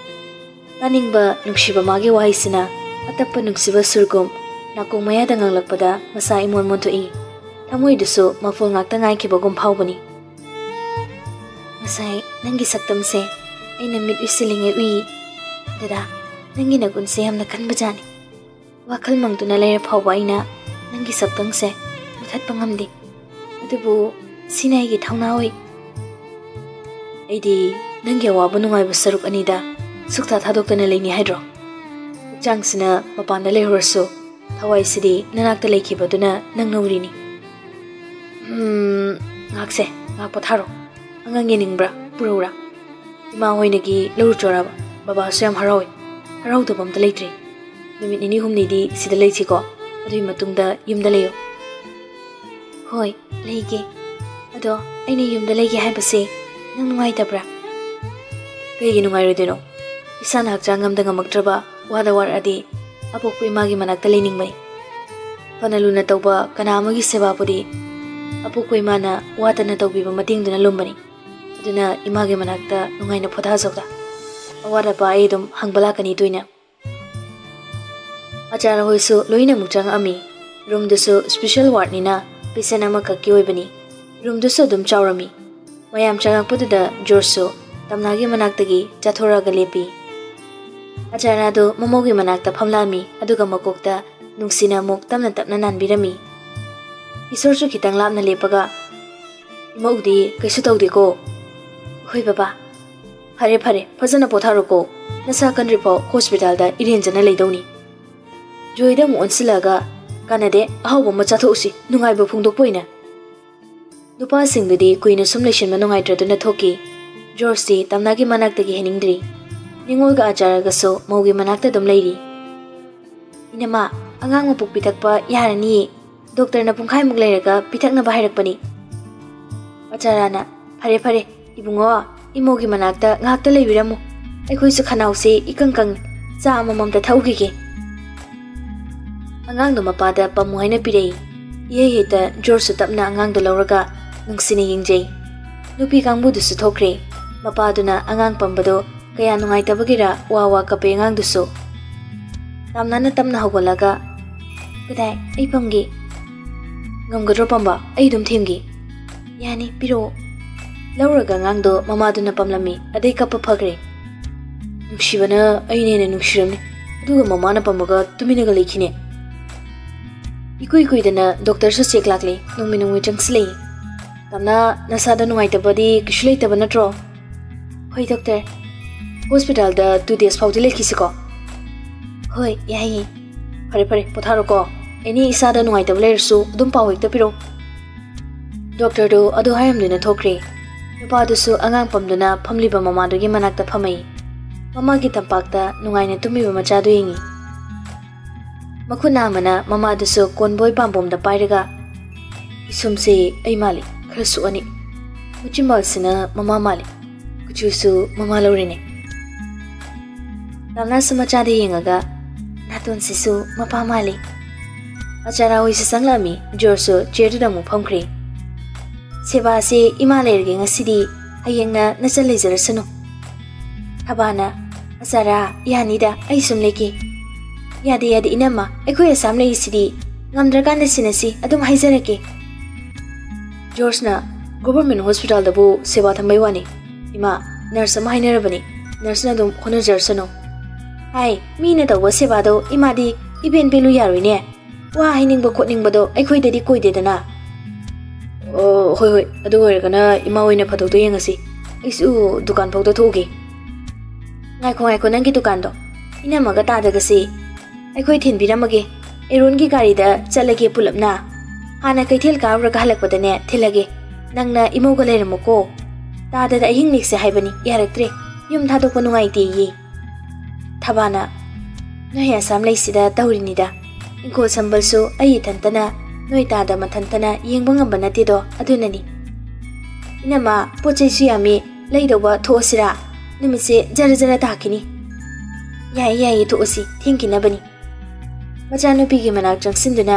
ꯇꯥꯅꯤꯡꯕ ꯅꯨꯡꯁꯤꯕ ꯃꯥꯒꯤ ꯋꯥꯍꯩꯁꯤꯅ ꯑꯇꯞꯄ ꯅꯨꯡꯁꯤꯕ ꯁꯨꯔꯒꯨꯝ ꯅꯥꯀꯣꯡ ꯃꯌꯥꯗ ꯉꯥꯡꯂꯛꯄꯗ ꯃꯁꯥ ꯏꯃꯣꯟ ꯃꯣꯟꯊꯣꯛꯏ꯫ ꯊꯃꯣꯏꯗꯨꯁꯨ ꯃꯐꯣꯜ ꯉꯥꯛꯇ ꯉꯥꯏꯈꯤꯕꯒꯨꯝ ꯐꯥꯎꯕꯅꯤ꯫ "ꯉꯁꯥꯏ ꯅꯪꯒꯤ ꯁꯛꯇꯝꯁꯦ ꯑꯩꯅ ꯃꯤꯠ ꯎꯏꯁꯤꯜꯂꯤꯉꯩ ꯎꯏ꯫ ꯗꯗꯥ, ꯅꯪꯒꯤ ꯅꯒꯨꯟꯁꯦ ꯌꯥꯝꯅ ꯀꯟꯕꯖꯥꯠꯅꯤ꯫ ꯋꯥꯈꯜ ꯃꯪꯗꯨꯅ ꯂꯩꯔ ꯐꯥꯎꯕ ꯑꯩꯅ ꯅꯪꯒꯤ ꯁꯛꯇꯝꯁꯦ ꯃꯨꯊꯠꯄ ꯉꯝꯗꯦ꯫ ꯑꯗꯨꯕꯨ ꯁꯤꯅ ꯑꯩꯒꯤ ꯊꯧꯅꯥ ꯑꯣꯏ꯫" "ꯑꯩꯗꯤ ꯅꯪꯒꯤ ꯑꯋꯥꯕ ꯅꯨꯡꯉꯥꯏꯕ ꯁꯔꯨꯛ ꯑꯅꯤꯗ ꯁꯨꯛꯊꯥ ꯊꯥꯗꯣꯛꯇꯅ ꯂꯩꯅꯤ ꯍꯥꯏꯗ꯭ꯔꯣ? ꯍꯛꯆꯥꯡꯁꯤꯅ ꯃꯄꯥꯟꯗ ꯂꯩꯍꯧꯔꯁꯨ ꯊꯋꯥꯏꯁꯤꯗꯤ ꯅꯅꯥꯛꯇ ꯂꯩꯈꯤꯕꯗꯨꯅ ꯅꯪꯅ ꯎꯔꯤꯅꯤ꯫" "ꯎꯝ, ꯉꯥꯛꯁꯦ, ꯉꯥꯛ ꯄꯣꯊꯥꯔꯣ꯫ ꯑꯉꯥꯡ ꯌꯦꯡꯅꯤꯡꯕ꯭ꯔꯥ? ꯄꯨꯔꯛꯎꯔꯥ? ꯏꯃꯥ ꯍꯣꯏꯅꯒꯤ ꯂꯧꯔꯨ ꯆꯣꯔꯥꯕ꯫ ꯕꯕꯥꯁꯨ ꯌꯥꯝ ꯍꯔꯥꯎꯏ꯫ ꯍꯔꯥꯎꯗꯕ ꯑꯝꯇ ꯂꯩꯇ꯭ꯔꯦ꯫ ꯅꯨꯃꯤꯠ ꯅꯤꯅꯤ ꯍꯨꯝꯅꯤꯗꯤ ꯁꯤꯗ ꯂꯩꯁꯤꯀꯣ꯫ ꯑꯗꯨꯒꯤ ꯃꯇꯨꯡꯗ ꯌꯨꯝꯗ ꯂꯩꯌꯣ꯫" "ꯍꯣꯏ, ꯂꯩꯒꯦ꯫ ꯑꯗꯣ ꯑꯩꯅ ꯌꯨꯝꯗ ꯂꯩꯒꯦ ꯍꯥꯏꯕꯁꯦ ꯅꯪ ꯅꯨꯡꯉꯥꯏꯇꯕ꯭ꯔꯥ?" "ꯀꯩꯒꯤ ꯅꯨꯡꯉꯥꯏꯔꯣꯏꯗꯣꯏꯅꯣ? ꯏꯁꯥꯅ ꯍꯛꯆꯥꯡ ꯉꯝꯗ ꯉꯝꯃꯛꯇ꯭ꯔꯕ, ꯋꯥꯗ ꯋꯥꯔꯛꯑꯗꯤ ꯑꯄꯣꯛꯄ ꯏꯃꯥꯒꯤ ꯃꯅꯥꯛꯇ ꯂꯩꯅꯤꯡꯕꯅꯤ꯫ ꯐꯅ ꯂꯨꯅ ꯇꯧꯕ ꯀꯅꯥ ꯑꯃꯒꯤ ꯁꯦꯕꯥꯕꯨꯗꯤ ꯑꯄꯣꯛꯄ ꯏꯃꯥꯅ ꯋꯥꯗꯅ ꯇꯧꯕꯤꯕ ꯃꯇꯦꯡꯗꯨꯅ ꯂꯨꯝꯕꯅꯤ꯫ ꯑꯗꯨꯅ ꯏꯃꯥꯒꯤ ꯃꯅꯥꯛꯇ ꯅꯨꯡꯉꯥꯏꯅ ꯄꯣꯊꯥꯖꯧꯗ꯫ ꯑꯋꯥꯠ ꯑꯄꯥ ꯑꯩ ꯑꯗꯨꯝ ꯍꯪꯕ ꯂꯥꯛꯀꯅꯤ ꯇꯣꯏꯅ꯫ ꯑꯆꯥꯔ ꯍꯣꯏꯁꯨ ꯂꯣꯏꯅ ꯑꯃꯨꯛ ꯆꯪꯉꯛꯑꯝꯃꯤ꯫ ꯔꯨꯝꯗꯨꯁꯨ ꯁ꯭ꯄꯦꯁꯦꯜ ꯋꯥꯔꯗꯅꯤꯅ ꯄꯦꯁꯦꯟ ꯑꯃꯈꯛꯀꯤ ꯑꯣꯏꯕꯅꯤ꯫ ꯔꯨꯝꯗꯨꯁꯨ ꯑꯗꯨꯝ ꯆꯥꯎꯔꯝꯃꯤ꯫ ꯃꯌꯥꯝ ꯆꯪꯉꯛꯄꯗꯨꯗ ꯖꯣꯔꯖꯁꯨ ꯇꯝꯅꯥꯒꯤ ꯃꯅꯥꯛꯇꯒꯤ ꯆꯠꯊꯣꯔꯛꯑꯒ ꯂꯦꯞꯄꯤ꯫ ꯑꯆꯥꯔ ꯑꯗꯨ ꯃꯃꯧꯒꯤ ꯃꯅꯥꯛꯇ ꯐꯝꯂꯛꯑꯝꯃꯤ, ꯑꯗꯨꯒ ꯃꯀꯣꯛꯇ ꯅꯨꯡꯁꯤꯅ ꯑꯃꯨꯛ ꯇꯞꯅ ꯇꯞꯅ ꯅꯥꯟꯕꯤꯔꯝꯃꯤ꯫ ꯏꯁꯣꯔꯁꯨ ꯈꯤꯇꯪ ꯂꯥꯞꯅ ꯂꯦꯞꯄꯒ, "ꯏꯃꯧꯗꯤ ꯀꯩꯁꯨ ꯇꯧꯗꯦꯀꯣ?" "ꯍꯣꯏ ꯕꯕꯥ꯫" "ꯐꯔꯦ ꯐꯔꯦ, ꯐꯖꯅ ꯄꯣꯊꯥꯔꯣꯀꯣ꯫ ꯅꯁꯥ ꯀꯟꯗ꯭ꯔꯤꯐꯥꯎ ꯍꯣꯁꯄꯤꯇꯥꯜꯗ ꯏꯔꯦꯟꯖꯅ ꯂꯩꯗꯧꯅꯤ꯫" ꯖꯣꯏꯗ ꯑꯃꯨꯛ ꯑꯣꯟꯁꯤꯜꯂꯛꯑꯒ, "ꯀꯥꯟꯅꯗꯦ, ꯑꯍꯥꯎꯕ ꯑꯃ ꯆꯥꯊꯣꯛꯎꯁꯤ, ꯅꯨꯡꯉꯥꯏꯕ ꯐꯣꯡꯗꯣꯛꯄ ꯑꯣꯏꯅ꯫" ꯅꯨꯄꯥꯁꯤꯡꯗꯨꯗꯤ ꯀꯨꯏꯅ ꯁꯨꯝ ꯂꯩꯁꯤꯟꯕ ꯅꯨꯡꯉꯥꯏꯇ꯭ꯔꯗꯨꯅ ꯊꯣꯛꯈꯤ꯫ ꯖꯣꯔꯖꯇꯤ ꯇꯝꯅꯥꯒꯤ ꯃꯅꯥꯛꯇꯒꯤ ꯍꯦꯟꯅꯤꯡꯗ꯭ꯔꯤ꯫ ꯅꯤꯉꯣꯜꯒ ꯑꯆꯥꯔꯒꯁꯨ ꯃꯧꯒꯤ ꯃꯅꯥꯛꯇ ꯑꯗꯨꯝ ꯂꯩꯔꯤ꯫ "ꯏꯅꯃꯥ, ꯑꯉꯥꯡ ꯃꯄꯣꯛ ꯄꯤꯊꯛꯄ ꯌꯥꯔꯅꯤꯌꯦ꯫ ꯗꯣꯛꯇꯔꯅ ꯄꯨꯡꯈꯥꯏꯃꯨꯛ ꯂꯩꯔꯒ ꯄꯤꯊꯛꯅꯕ ꯍꯥꯏꯔꯛꯄꯅꯤ꯫" ꯑꯆꯥꯔꯥꯅ, "ꯐꯔꯦ ꯐꯔꯦ, ꯏꯕꯨꯡꯉꯣ, ꯏꯃꯧꯒꯤ ꯃꯅꯥꯛꯇ ꯉꯥꯏꯍꯥꯛꯇ ꯂꯩꯕꯤꯔꯝꯃꯨ꯫ ꯑꯩꯈꯣꯏꯁꯨ ꯈꯅꯥꯎꯁꯦ ꯏꯀꯪ ꯀꯪꯉꯤ꯫ ꯆꯥ ꯑꯃꯃꯝꯇ ꯊꯛꯎꯈꯤꯒꯦ꯫" ꯑꯉꯥꯡꯗꯣ ꯃꯄꯥꯗ ꯄꯝꯃꯨ ꯍꯥꯏꯅ ꯄꯤꯔꯛꯏ꯫ ꯏꯍꯩ ꯍꯩꯇ ꯖꯣꯔꯖꯁꯨ ꯇꯞꯅ ꯑꯉꯥꯡꯗꯣ ꯂꯧꯔꯒ ꯅꯨꯡꯁꯤꯅ ꯌꯦꯡꯖꯩ꯫ ꯅꯨꯄꯤ ꯀꯥꯡꯕꯨꯗꯨꯁꯨ ꯊꯣꯛꯈ꯭ꯔꯦ꯫ ꯃꯄꯥꯗꯨꯅ ꯑꯉꯥꯡ ꯄꯝꯕꯗꯣ ꯀꯌꯥ ꯅꯨꯡꯉꯥꯏꯇꯕꯒꯤꯔ ꯋꯥ ꯋꯥ ꯀꯞꯄꯦ ꯑꯉꯥꯡꯗꯨꯁꯨ꯫ ꯇꯥꯝꯅꯥꯅ ꯇꯞꯅ ꯍꯧꯒꯠꯂꯒ, "ꯀꯗꯥꯏ? ꯑꯩ ꯄꯝꯒꯦ꯫" "ꯉꯝꯒꯗ꯭ꯔꯣ ꯄꯝꯕ? ꯑꯩ ꯑꯗꯨꯝ ꯊꯦꯝꯒꯦ꯫" "ꯌꯥꯅꯤ, ꯄꯤꯔꯛꯑꯣ꯫" ꯂꯧꯔꯒ ꯑꯉꯥꯡꯗꯣ ꯃꯃꯥꯗꯨꯅ ꯄꯝꯂꯝꯃꯤ, ꯑꯗꯩ ꯀꯞꯄ ꯐꯈ꯭ꯔꯦ꯫ "ꯅꯨꯡꯁꯤꯕꯅ ꯑꯩꯅ ꯍꯦꯟꯅ ꯅꯨꯡꯁꯤꯔꯝꯅꯤ, ꯑꯗꯨꯒ ꯃꯃꯥꯅ ꯄꯝꯃꯒ ꯇꯨꯃꯤꯟꯅꯒ ꯂꯩꯈꯤꯅꯦ꯫" ꯏꯀꯨꯏ ꯀꯨꯏꯗꯅ ꯗꯣꯛꯇꯔꯁꯨ ꯆꯦꯛ ꯂꯥꯛꯂꯦ, ꯅꯣꯡꯃꯩ ꯅꯣꯡꯃꯩ ꯆꯪꯁꯤꯜꯂꯛꯏ꯫ "ꯇꯥꯝꯅꯥ, ꯅꯁꯥꯗ ꯅꯨꯡꯉꯥꯏꯇꯕꯗꯤ ꯀꯩꯁꯨ ꯂꯩꯇꯕ ꯅꯠꯇ꯭ꯔꯣ?" "ꯍꯣꯏ ꯗꯣꯛꯇꯔ꯫" "ꯍꯣꯁꯄꯤꯇꯥꯜꯗ ꯇꯨ ꯗꯦꯖ ꯐꯥꯎꯗꯤ ꯂꯩꯈꯤꯁꯤꯀꯣ?" "ꯍꯣꯏ, ꯌꯥꯏꯌꯦ꯫" "ꯐꯔꯦ ꯐꯔꯦ, ꯄꯣꯊꯥꯔꯣꯀꯣ꯫ ꯑꯦꯅꯤ ꯏꯁꯥꯗ ꯅꯨꯡꯉꯥꯏꯇꯕ ꯂꯩꯔꯁꯨ ꯑꯗꯨꯝ ꯄꯥꯎ ꯍꯦꯛꯇ ꯄꯤꯔꯛꯑꯣ꯫" ꯗꯣꯛꯇꯔꯗꯨ ꯑꯗꯨ ꯍꯥꯏꯔꯝꯗꯨꯅ ꯊꯣꯛꯈ꯭ꯔꯦ꯫ ꯅꯨꯄꯥꯗꯨꯁꯨ ꯑꯉꯥꯡ ꯄꯝꯗꯨꯅ ꯐꯝꯂꯤꯕ ꯃꯃꯥꯗꯨꯒꯤ ꯃꯅꯥꯛꯇ ꯐꯝꯃꯛꯏ꯫ ꯃꯃꯥꯒꯤ ꯇꯝꯄꯥꯛꯇ ꯅꯨꯡꯉꯥꯏꯅ ꯇꯨꯝꯃꯤꯕ ꯃꯆꯥꯗꯨ ꯌꯦꯡꯉꯤ꯫ ꯃꯈꯨꯠ ꯅꯥꯝꯃꯅ ꯃꯃꯥꯗꯨꯁꯨ ꯀꯣꯟꯕꯣꯏ ꯄꯥꯝꯕꯣꯝꯗ ꯄꯥꯏꯔꯒ, "ꯄꯤꯁꯨꯝꯁꯦ ꯑꯩ ꯃꯥꯜꯂꯤ, ꯈꯔ ꯁꯣꯛꯑꯅꯤ꯫ ꯃꯆꯤꯟꯕꯥꯜꯁꯤꯅ ꯃꯃꯥ ꯃꯥꯜꯂꯤ, ꯀꯨꯆꯨꯁꯨ ꯃꯃꯥ ꯂꯧꯔꯦꯅꯦ꯫" ꯔꯥꯝꯅꯥꯁꯁꯨ ꯃꯆꯥꯗ ꯌꯦꯡꯉꯒ, "ꯅꯥꯇꯣꯟꯁꯤꯁꯨ ꯃꯄꯥ ꯃꯥꯜꯂꯤ"꯫ ꯑꯆꯥꯔꯥ ꯍꯣꯏꯁꯨ ꯆꯪꯂꯛꯑꯝꯃꯤ꯫ ꯖꯣꯔꯖꯁꯨ ꯆꯤꯌꯔꯗꯨꯗ ꯑꯃꯨꯛ ꯐꯝꯈ꯭ꯔꯦ꯫ "ꯁꯦꯕꯥꯁꯦ ꯏꯃꯥ ꯂꯩꯔꯒꯦ ꯉꯁꯤꯗꯤ, ꯍꯌꯦꯡꯅ ꯅꯆꯟ ꯂꯩꯖꯔꯁꯅꯨ"꯫ ꯊꯕꯥꯅ, "ꯑꯆꯥꯔꯥ, ꯌꯥꯅꯤꯗ, ꯑꯩ ꯁꯨꯝ ꯂꯩꯒꯦ"꯫ "ꯌꯥꯗꯦ, ꯌꯥꯗꯦ, ꯏꯅꯝꯃ, ꯑꯩꯈꯣꯏ ꯑꯁꯥꯝ ꯂꯩꯔꯤꯁꯤꯗꯤ, ꯉꯝꯗ꯭ꯔꯀꯥꯟꯗ ꯁꯤꯟꯅꯁꯤ, ꯑꯗꯨꯝ ꯍꯥꯏꯖꯔꯛꯀꯦ"꯫ ꯖꯣꯔꯖꯅ, "ꯒꯣꯚꯔꯃꯦꯟ ꯍꯣꯁꯄꯤꯇꯥꯜꯗꯕꯨ ꯁꯦꯕꯥ ꯊꯝꯕꯩ ꯋꯥꯅꯤ꯫ ꯏꯃꯥ, ꯅꯔꯁ ꯑꯃ ꯍꯥꯏꯅꯔꯕꯅꯤ, ꯅꯔꯁꯅ ꯑꯗꯨꯝ ꯍꯣꯠꯅꯖꯔꯁꯅꯨ"꯫ "ꯍꯥꯏ, ꯃꯤꯅ ꯇꯧꯕ ꯁꯦꯕꯥꯗꯣ ꯏꯃꯥꯗꯤ ꯏꯄꯦꯟ ꯄꯦꯜꯂꯨ ꯌꯥꯔꯣꯏꯅꯦ꯫ ꯋꯥ ꯍꯥꯏꯅꯤꯡꯕ ꯈꯣꯠꯅꯤꯡꯕꯗꯣ ꯑꯩꯈꯣꯏꯗꯗꯤ ꯀꯣꯏꯗꯦꯗꯅ"꯫ "ꯑꯣ, ꯍꯣꯏ, ꯍꯣꯏ, ꯑꯗꯨ ꯑꯣꯏꯔꯒꯅ ꯏꯃꯥ ꯍꯣꯏꯅ ꯐꯥꯗꯣꯛꯇꯣ ꯌꯦꯡꯉꯁꯤ꯫ ꯑꯩꯁꯨ ꯗꯨꯀꯥꯟ ꯐꯥꯎꯗ ꯊꯣꯛꯎꯒꯦ"꯫ "ꯉꯥꯏꯈꯣ, ꯉꯥꯏꯈꯣ, ꯅꯪꯒꯤ ꯗꯨꯀꯥꯟꯗꯣ꯫ ꯏꯅꯝꯃꯒ ꯇꯥꯗꯒꯁꯤ ꯑꯩꯈꯣꯏ ꯊꯤꯟꯕꯤꯔꯝꯃꯒꯦ꯫ ꯑꯦꯔꯣꯟꯒꯤ ꯒꯥꯔꯤꯗ ꯆꯠꯂꯒꯦ ꯄꯨꯂꯞꯅ꯫ ꯍꯥꯟꯅ ꯀꯩꯊꯦꯜ ꯀꯥꯔꯨꯔꯒ ꯍꯜꯂꯛꯄꯗꯅꯦ ꯊꯤꯜꯂꯒꯦ꯫ ꯅꯪꯅ ꯏꯃꯧꯒ ꯂꯩꯔꯝꯃꯨꯀꯣ꯫ ꯇꯥꯗꯗ ꯑꯍꯤꯡ ꯂꯦꯛꯁꯦ ꯍꯥꯏꯕꯅꯤ, ꯌꯥꯔꯛꯇ꯭ꯔꯦ꯫ ꯌꯨꯝ ꯊꯥꯗꯣꯛꯄ ꯅꯨꯡꯉꯥꯏꯇꯦꯌꯦ"꯫ ꯊꯕꯥꯅ, "ꯅꯣꯏ ꯑꯁꯥꯝ ꯂꯩꯁꯤꯗ ꯇꯧꯔꯤꯅꯤꯗ꯫ ꯏꯪꯈꯣꯜ ꯁꯝꯕꯜꯁꯨ ꯑꯩ ꯏꯊꯟꯇꯅ, ꯅꯣꯏ ꯇꯥꯗ ꯃꯊꯟꯇꯅ ꯌꯦꯡꯕ ꯉꯝꯕ ꯅꯠꯇꯦꯗꯣ, ꯑꯗꯨꯅꯅꯤ꯫ ꯏꯅꯝꯃ, ꯄꯣꯠ ꯆꯩꯁꯨ ꯌꯥꯝꯃꯤ, ꯂꯩꯗꯧꯕ ꯊꯣꯛꯑꯁꯤꯔꯥ? ꯅꯨꯃꯤꯠꯁꯦ ꯖꯔ ꯖꯔ ꯇꯥꯈꯤꯅꯤ"꯫ "ꯌꯥꯏꯌꯦ, ꯌꯥꯏꯌꯦ, ꯊꯣꯛꯑꯁꯤ, ꯊꯦꯡꯈꯤꯅꯕꯅꯤ"꯫ ꯃꯆꯥꯅꯨꯄꯤꯒꯤ ꯃꯅꯥꯛ ꯆꯪꯁꯤꯟꯗꯨꯅ,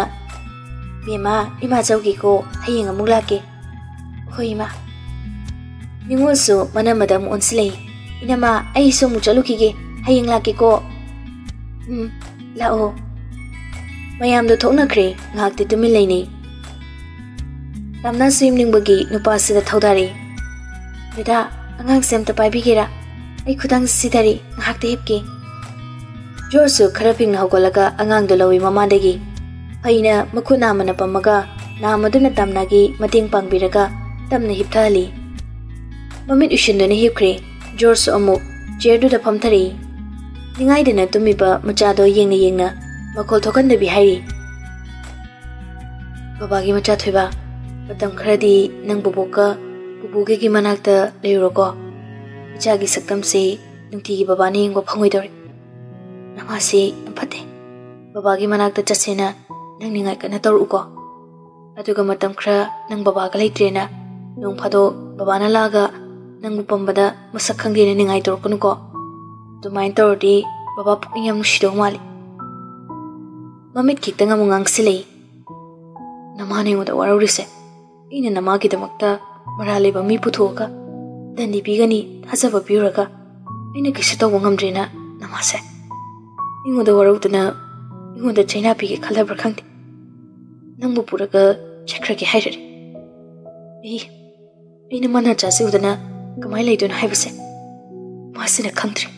"ꯕꯦꯝꯃ, ꯏꯃꯥ ꯆꯧꯒꯦꯀꯣ, ꯍꯌꯦꯡ ꯑꯃꯨꯛ ꯂꯥꯛꯀꯦ"꯫ "ꯍꯣꯏ, ꯏꯃꯥ"꯫ ꯅꯤꯉꯣꯜꯁꯨ ꯃꯅꯝ ꯃꯗꯝ ꯑꯣꯟꯁꯤꯜꯂꯛꯏ꯫ "ꯏꯅꯝꯃ, ꯑꯩꯁꯨ ꯑꯃꯨꯛ ꯆꯠꯂꯨꯈꯤꯒꯦ, ꯍꯌꯦꯡ ꯂꯥꯛꯀꯦꯀꯣ"꯫ "ꯎꯝ, ꯂꯥꯛꯑꯣ"꯫ ꯃꯌꯥꯝꯗꯣ ꯊꯣꯛꯅꯈ꯭ꯔꯦ, ꯉꯥꯏꯍꯥꯛꯇꯤ ꯇꯨꯃꯤꯟ ꯂꯩꯅꯩ꯫ ꯔꯥꯝꯅꯥꯁꯁꯨ ꯌꯨꯝꯅꯤꯡꯕꯒꯤ ꯅꯨꯄꯥꯁꯤꯗ ꯊꯧꯗꯥꯔꯛꯏ꯫ "ꯗꯗꯥ, ꯑꯉꯥꯡꯁꯦ ꯑꯝꯇ ꯄꯥꯏꯕꯤꯒꯦꯔꯥ? ꯑꯩ ꯈꯨꯗꯥꯡꯁꯦ ꯁꯤꯊꯔꯦ, ꯉꯥꯏꯍꯥꯛꯇ ꯍꯤꯞꯀꯦ"꯫ ꯖꯣꯔꯖꯁꯨ ꯈꯔ ꯐꯤꯡꯅ ꯍꯧꯒꯠꯂꯒ ꯑꯉꯥꯡꯗꯣ ꯂꯧꯏ ꯃꯃꯥꯗꯒꯤ꯫ ꯐꯩꯅ ꯃꯈꯨꯠ ꯅꯥꯝꯃꯅ ꯄꯝꯃꯒ ꯅꯥꯝꯃꯗꯨꯅ ꯇꯥꯝꯅꯥꯒꯤ ꯃꯇꯦꯡ ꯄꯥꯡꯕꯤꯔꯒ ꯇꯞꯅ ꯍꯤꯞꯊꯍꯜꯂꯤ꯫ ꯃꯃꯤꯠ ꯎꯏꯁꯤꯟꯗꯨꯅ ꯍꯤꯞꯈ꯭ꯔꯦ꯫ ꯖꯣꯔꯖꯁꯨ ꯑꯃꯨꯛ ꯆꯤꯌꯔꯗꯨꯗ ꯐꯝꯊꯔꯛꯏ꯫ ꯅꯤꯡꯉꯥꯏꯗꯅ ꯇꯨꯝꯃꯤꯕ ꯃꯆꯥꯗꯣ ꯌꯦꯡꯅ ꯌꯦꯡꯅ ꯃꯈꯣꯜ ꯊꯣꯛꯍꯟꯗꯕꯤ ꯍꯥꯏꯔꯤ꯫ "ꯕꯕꯥꯒꯤ ꯃꯆꯥ ꯊꯣꯏꯕ, ꯃꯇꯝ ꯈꯔꯗꯤ ꯅꯪ ꯕꯣꯕꯣꯛꯀ ꯄꯨꯄꯨꯒꯒꯤ ꯃꯅꯥꯛꯇ ꯂꯩꯔꯨꯔꯣꯀꯣ꯫ ꯏꯆꯥꯒꯤ ꯁꯛꯇꯝꯁꯦ ꯅꯨꯡꯇꯤꯒꯤ ꯕꯕꯥꯅ ꯌꯦꯡꯕ ꯐꯪꯉꯣꯏꯗꯧꯔꯦ꯫ ꯅꯃꯥꯁꯦ ꯌꯥꯝ ꯐꯠꯇꯦ꯫ ꯕꯕꯥꯒꯤ ꯃꯅꯥꯛꯇ ꯆꯠꯁꯦꯅ ꯅꯪ ꯅꯤꯡꯉꯥꯏ ꯀꯟꯅ ꯇꯧꯔꯛꯎꯀꯣ꯫ ꯑꯗꯨꯒ ꯃꯇꯝ ꯈꯔ ꯅꯪ ꯕꯕꯥꯒ ꯂꯩꯇ꯭ꯔꯦꯅ, ꯅꯣꯡ ꯐꯥꯗꯣꯛ ꯕꯕꯥꯅ ꯂꯥꯛꯑꯒ ꯅꯪꯕꯨ ꯄꯝꯕꯗ ꯃꯁꯛ ꯈꯪꯗꯦꯅ ꯅꯤꯡꯉꯥꯏ ꯇꯧꯔꯛꯀꯅꯨꯀꯣ"꯫ ꯑꯗꯨꯃꯥꯏꯅ ꯇꯧꯔꯗꯤ ꯕꯕꯥ ꯄꯨꯛꯅꯤꯡ ꯌꯥꯝ ꯅꯨꯡꯁꯤꯗꯧ ꯃꯥꯜꯂꯤ꯫ ꯃꯃꯤꯠ ꯈꯤꯇꯪ ꯑꯃꯨꯛ ꯉꯥꯡꯁꯤꯜꯂꯛꯏ꯫ "ꯅꯃꯥꯅ ꯑꯩꯉꯣꯟꯗ ꯋꯥꯔꯧꯔꯤꯁꯦ, ꯑꯩꯅ ꯅꯃꯥꯒꯤꯗꯃꯛꯇ ꯃꯔꯥꯜ ꯂꯩꯕ ꯃꯤ ꯄꯨꯊꯣꯛꯑꯒ ꯗꯟꯗꯤ ꯄꯤꯒꯅꯤ ꯊꯥꯖꯕ ꯄꯤꯔꯨꯔꯒ ꯑꯩꯅ ꯀꯩꯁꯨ ꯇꯧꯕ ꯉꯝꯗ꯭ꯔꯦꯅ ꯅꯃꯥꯁꯦ ꯑꯩꯉꯣꯟꯗ ꯋꯥꯔꯧꯗꯅ ꯑꯩꯉꯣꯟꯗ ꯆꯩꯅꯥ ꯄꯤꯒꯦ ꯈꯜꯂꯕ꯭ꯔꯥ ꯈꯪꯗꯦ꯫ ꯅꯪꯕꯨ ꯄꯨꯔꯒ ꯆꯠꯈ꯭ꯔꯒꯦ ꯍꯥꯏꯔꯔꯦ꯫ ꯑꯩ ꯑꯩꯅ ꯃꯥ ꯅꯆꯥꯁꯤ ꯎꯗꯅ ꯀꯃꯥꯏꯅ ꯂꯩꯗꯣꯏꯅꯣ ꯍꯥꯏꯕꯁꯦ ꯃꯥꯁꯤꯅ ꯈꯪꯗ꯭ꯔꯦ꯫